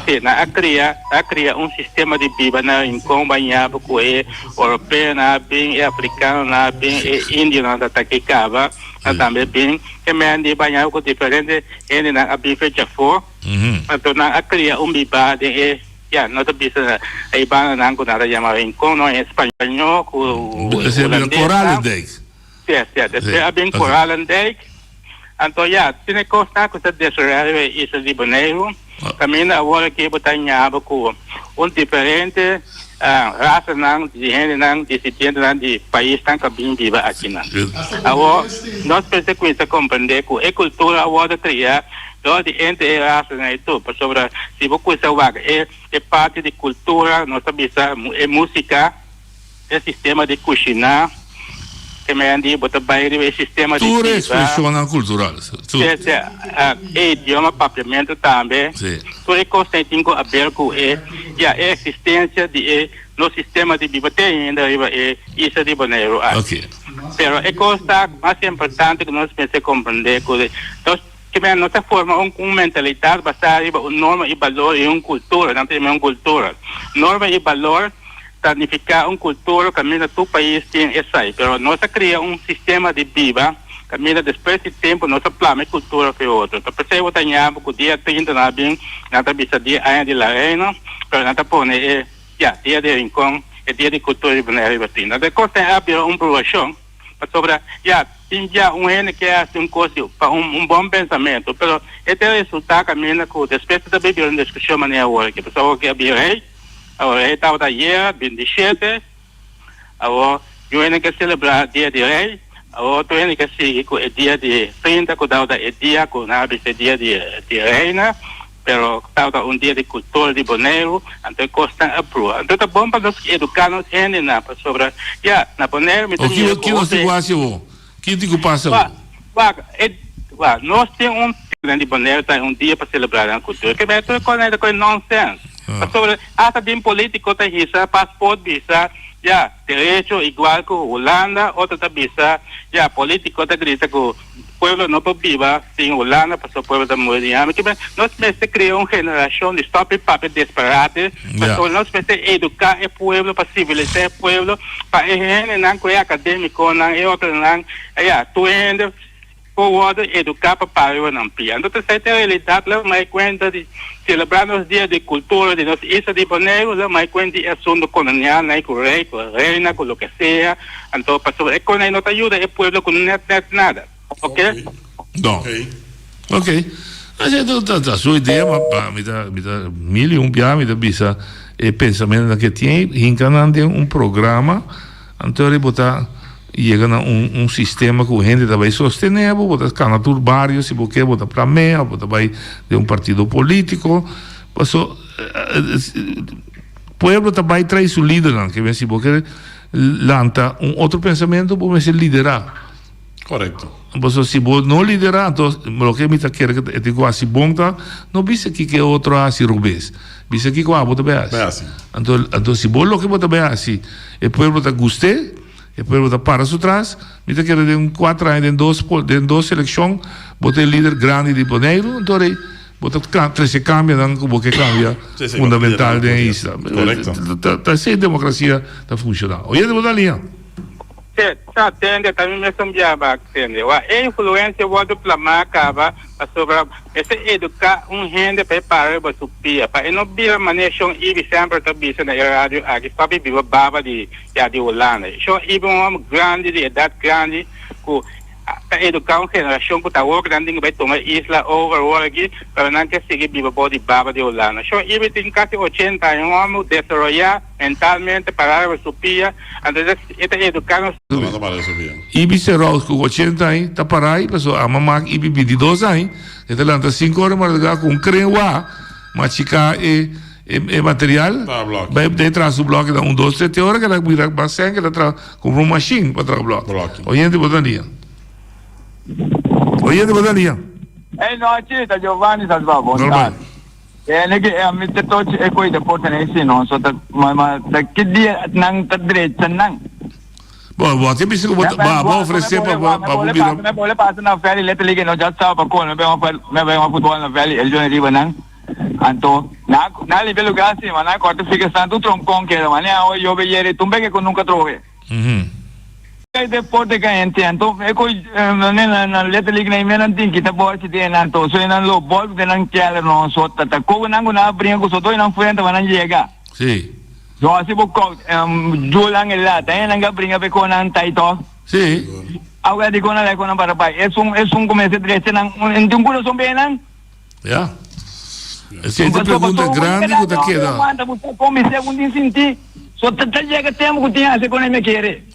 Sí, nan a kria, a kria un sistema di biba na Rincon bañabo ku e oropeonan a bin, e afrikanonan a bin, e indionan ta ta ki kaba, nan tambe bin. E men di bañabo ku diferente hendenan a bin fecha afó. Anto nan a kria un biba den e, ya, no ta bisa e bandanan ku nan ta yama Rincon, no, en spañó ku hulandes. Koralendijk. Sí, sí, despues a bin Koralendijk. Anto ya, tin e kosnan ku ta desaroyá riba e isla di Boneiru. Kaminda awor aki bo ta ñaba ku un diferente rasanan di hendenan, disidientenan di paisnan ku a bin biba akinan. Awor, nos mester kuminsá komprendé ku e kultura a wòrdu kriá dor di entre e rasanan ei tur. Pasobra si bo kuminsá wak e parti di kultura, nos ta bisa e músika, E sistema di kushiná, te meren di bo ta bai riba e sistema di Tur biba. ekspreshonnan kultural. Tur. Sí, sí. E idioma papiamentu tambe. Sí. Tur e kosnan ei tin ku aber ku e, ya, e eksistensia di e nos sistema di biba te ainda riba e isla di Boneiru aki. Oké. Pero e kos ta mas importante ku nos mester komprendé ku nos ke meren nos ta forma un un mentalidat basá riba un norma i balor i un kultura, nan ta yama un kultura. Norma i balor. Ta nifiká un kultura kaminda tur pais tin esei, pero nos a kria un sistema di biba kaminda despues di tempu nos a plama e kultura ku e otro. Ta p'esei bo ta ñaba ku dia 30 nan a bin, nan ta bisa dia aña di la reina, pero nan ta pone e, ya, dia di Rincon, e dia di kultura di Bonaire riba 30. Anto e kos a bira un bruashon, pasobra, ya, tin bia un hende ke hasi un kos pa un bon pensamentu, pero e ta resultá kaminda ku despues ta bira un diskushon manera awor aki, pasobra awor ki a bira rei. Awor e tabata ayera 27, awor yu hende ke selebrá dia di rei, awor tur hende ke sigui ku e dia di 30 ku tabata e dia ku nan a bisa e dia di di reina, pero tabata un dia di kultura di Boneiru, anto e kosnan a brua. Anto ta bon pa nos eduká nos hendenan pasobra ya na Boneiru mi ta O mira ki ku nos hopi. tin ku hasi awor? Ki tin ku pasa Wak, awor? wak, e, wak, nos tin un Nan di Boneiru ta un dia pa selebrá nan kultura. Ke mester tur kos ta koe nonsens. Pasobra asta den polítiko ta hisa pasport bisa ya derecho igual ku Hulanda, otro ta bisa ya polítiko ta grita ku pueblo no por biba sin Hulanda pasobra pueblo ta muri di hamber. Ke nos mester krea un generashon di stòp di papia disparate pasobra nos mester eduká e pueblo pa sivilisá e pueblo pa e hendenan ku e akadémikonan e otronan ya tur hende Por wòrdu eduká pa para riba nan pia. Anto ta esei ta e realidat lo mai kuenta di selebrá nos dia di kultura di nos isla di Boneiru, lo mai kuenta di e asuntu kolonial nan ku rei, ku reina, ku loke sea. Anto pasobra e konai no ta yuda e pueblo ku nèt nèt nada. Oke? No. Oke. Asina ta ta su idea ma pa mi ta mi ta mil i un bia mi ta bisa e pensamentonan ke tin hinka nan den un programa anto bo ta Yega na un un sistema ku hende ta bai sostené bo, bo ta kana tur bario si bo ke, bo ta plamea, bo ta bai den un partido polítiko. Paso pueblo ta bai trae su lidernan, ke men si bo ke lanta un otro pensamentu bo mester liderá. Korekto. Paso si bo no liderá anto loke mi ta kere ku e tin ku hasi bon ta no bisa kiko e otro a hasi robes, bisa kiko abo ta bai hasi. Anto anto si bo loke bo ta bai hasi e pueblo ta gust'é. E pueblo ta para su tras. Mi ta kere den cuater aña den dos den dos seleccion bo ta e lider grandi di Boneiru anto rei bo ta trece cambionan cu bo ke cambia fundamental den e isla. Ta así democracia ta funciona. Oyente bo ta liña. Sí, ta tende, ta mi mesun biaba tende. Wa e influencia wordo plama caba pasobra mester educa un hende pa e para riba su pia, pa e no bira manera Shon Ibi semper ta bisa na e radio aki, papi biba baba di Ya di Hulanda. Shon Ibi un hòmber grandi di edat grandi ku ta eduká un generashon ku ta awor ku nan tin ku bai tuma e isla over awor aki pero nan ke sigui biba bou di baba di Hulanda. Shon Ibi tin kasi ochenta aña, un hòmber desaroyá mentalmente, pará riba su pia, anto e ta eduká nos. Ibi Serous ku ochenta aña ta pará ei pasobra a mama Ibi bintidos aña e ta lanta sinku ora di mardugá ku un kren wak machiká e. E material bai den traha su bloki na un dos tres te ora keda mira mas sèn keda traha kumpra un mashin pa traha bloki. Oyente bo ta nia. Oyente bo ta nia. Ey nochi ta Giovanni Salva bon tardi. E ne ke ami ta tochi e koi deporte ne si no so ta ma ma ta ki dia nan ta drecha nan. Bo bo te bisa ku bo ta bo ofrese pa bo pa bo bira. Me bole pasa na valley little league no just sa pa kon me me bai futbol na valley el johnny riba nan. Anto, nan a limpia lugá si, ma nan a kòrta fika santu tronkon keda, ma nan a oye yobe yere tur beke ku nunka trohe. E deporte ka hente, anto e ku na Little League nan nan tin kita bòlchi den nan, anto so nan lo bòl den nan keller no, so ta ta kogo nan ku nan a bringa ku so toi nan frente pa nan yega. Si. So asi bo kout julan e lata, e nan ka bringa pe kon nan tai tòg. Si. Awe a di kon nan lai kon nan para bai, esun esun ku mester drecha nan, tin kurason be nan. Ya. Esei ta pregunta grandi ku ta keda.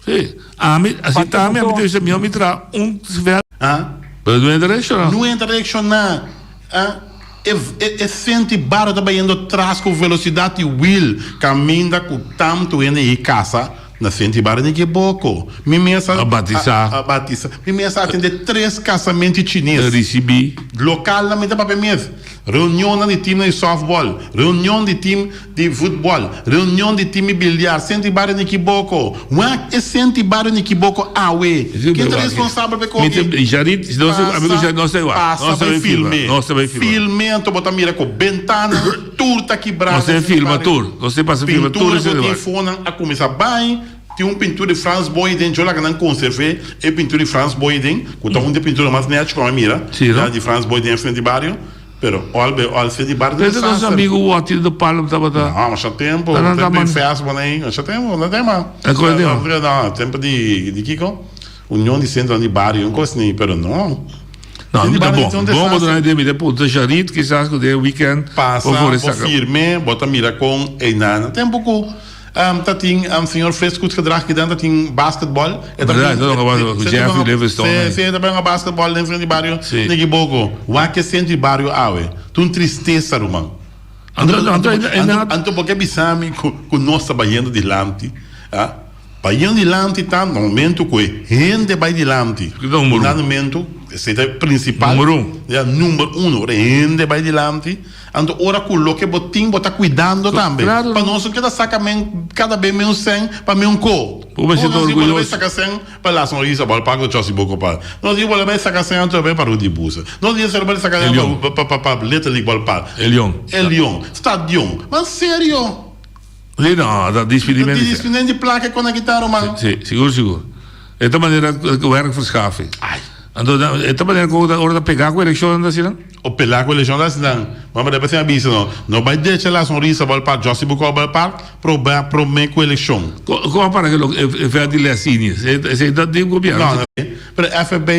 Sí. Ami, asi ta ami, ami ta bisa mihó mi traha un vèlt. Pero no e ta reakshoná. No e ta reakshoná. E, e, e senti baro ta bayendo tras ku velosidat di wiel kaminda ku tantu hende i kasa Na senti bara di kiboko. Mi mes a A batisa. A batisa. Mi mes a atende tres kasamenti chines. Risibi. Lokalnan mi ta papia mes. Reunionnan di timnan di softball. Reunion di tim di futbol. Reunion di tim di biljar. Senti bara di kiboko. Wak e senti bara di kiboko awe. Ken ta responsabel pa e Mi koki? ta Jarit, nos Pasa, amigo Jarit, nos ta igual. pasa Nos ta bai bai filma. filme. Nos ta bai filma. Filme anto bo ta mira ku bentana. Tur ta kibrá Nos na te filma Sint tur. Nos te pasa filma tur Pintura e ku tin lugar. fonan a kuminsá bai. Tin un pintura di Frans Boyden, djo laga nan konserv'é e pintura di Frans Boyden, ku ta un di e pintura mas nèchi ku mi a mira, Sí, no? ya di Frans Boyden frente di bario. Pero òl be òl frente di bario ta un Desde nos desaster. amigu Watty de Palm tabata. No, masha tempu. Ta nan Tempu di taman. fèst bo nei. Masha tempu, no tema. E kos di. No, tempu di di kiko? Union di Centronan di Bario, un kos ni, pero no. No, Sint mi ta Barrio bon. ta un Bon bo desaster. duna idea, mi ta puntra Sharit kisas ku den weekend bo Pasa, for e bo saka. firme, bo ta mira kon einan. Tempu ku ta tin señor Frits Goedgedrag kidan ta tin basketball. E ta Verdad, bin, e ta hunga basketball ku si e ta Jeffrey hunga, Livingstone si, ahí. si e ta bin hunga basketball den frente di bario, Si. Nicky Boko. Wak e sentro di bario awe. Ta un tristesa, ruman. Anto, anto, anto, Anto, anto bo ke bisa mi ku, ku nos ta bayendo dilanti, ah? Bai dilanti ta na momento ku e hende bai dilanti. Na momento, esei ta e prinsipal. Number un. Ya, number uno. Ora e hende bai dilanti, anto ora ku loke bo tin bo ta kuidando tambe. Pa nos no keda saka men kada be men un sèn pa men un ko. Bo mester ta Nos di bo orguyoso. bai saka sèn pa La Sonrisa Ballpark do Chòsi Boko pa. Nos di bo bai saka sèn anto bai pa Rudy Busa. Nos di esei bai saka sèn pa pa pa Little League Ballpark. El Leon. El Leon. Stadion. Ma serio. Sí, no, ta dispidimento. Ta dispidimento di placa con a guitarra, man. Sí, sigur, sigur. E ta manera werkverschaffing. Ai. Anto, e ta manera cu ora ta pega cu eleccion ta asina? O pela cu eleccion ta asina. Ma debe ser avisa, no. No bay decha la sonrisa ballpark, Jossy Bucao ballpark, proba prome cu eleccion. Como para que lo e veld di les seniors? Esey ta di gobierno. No, no. Pero FB.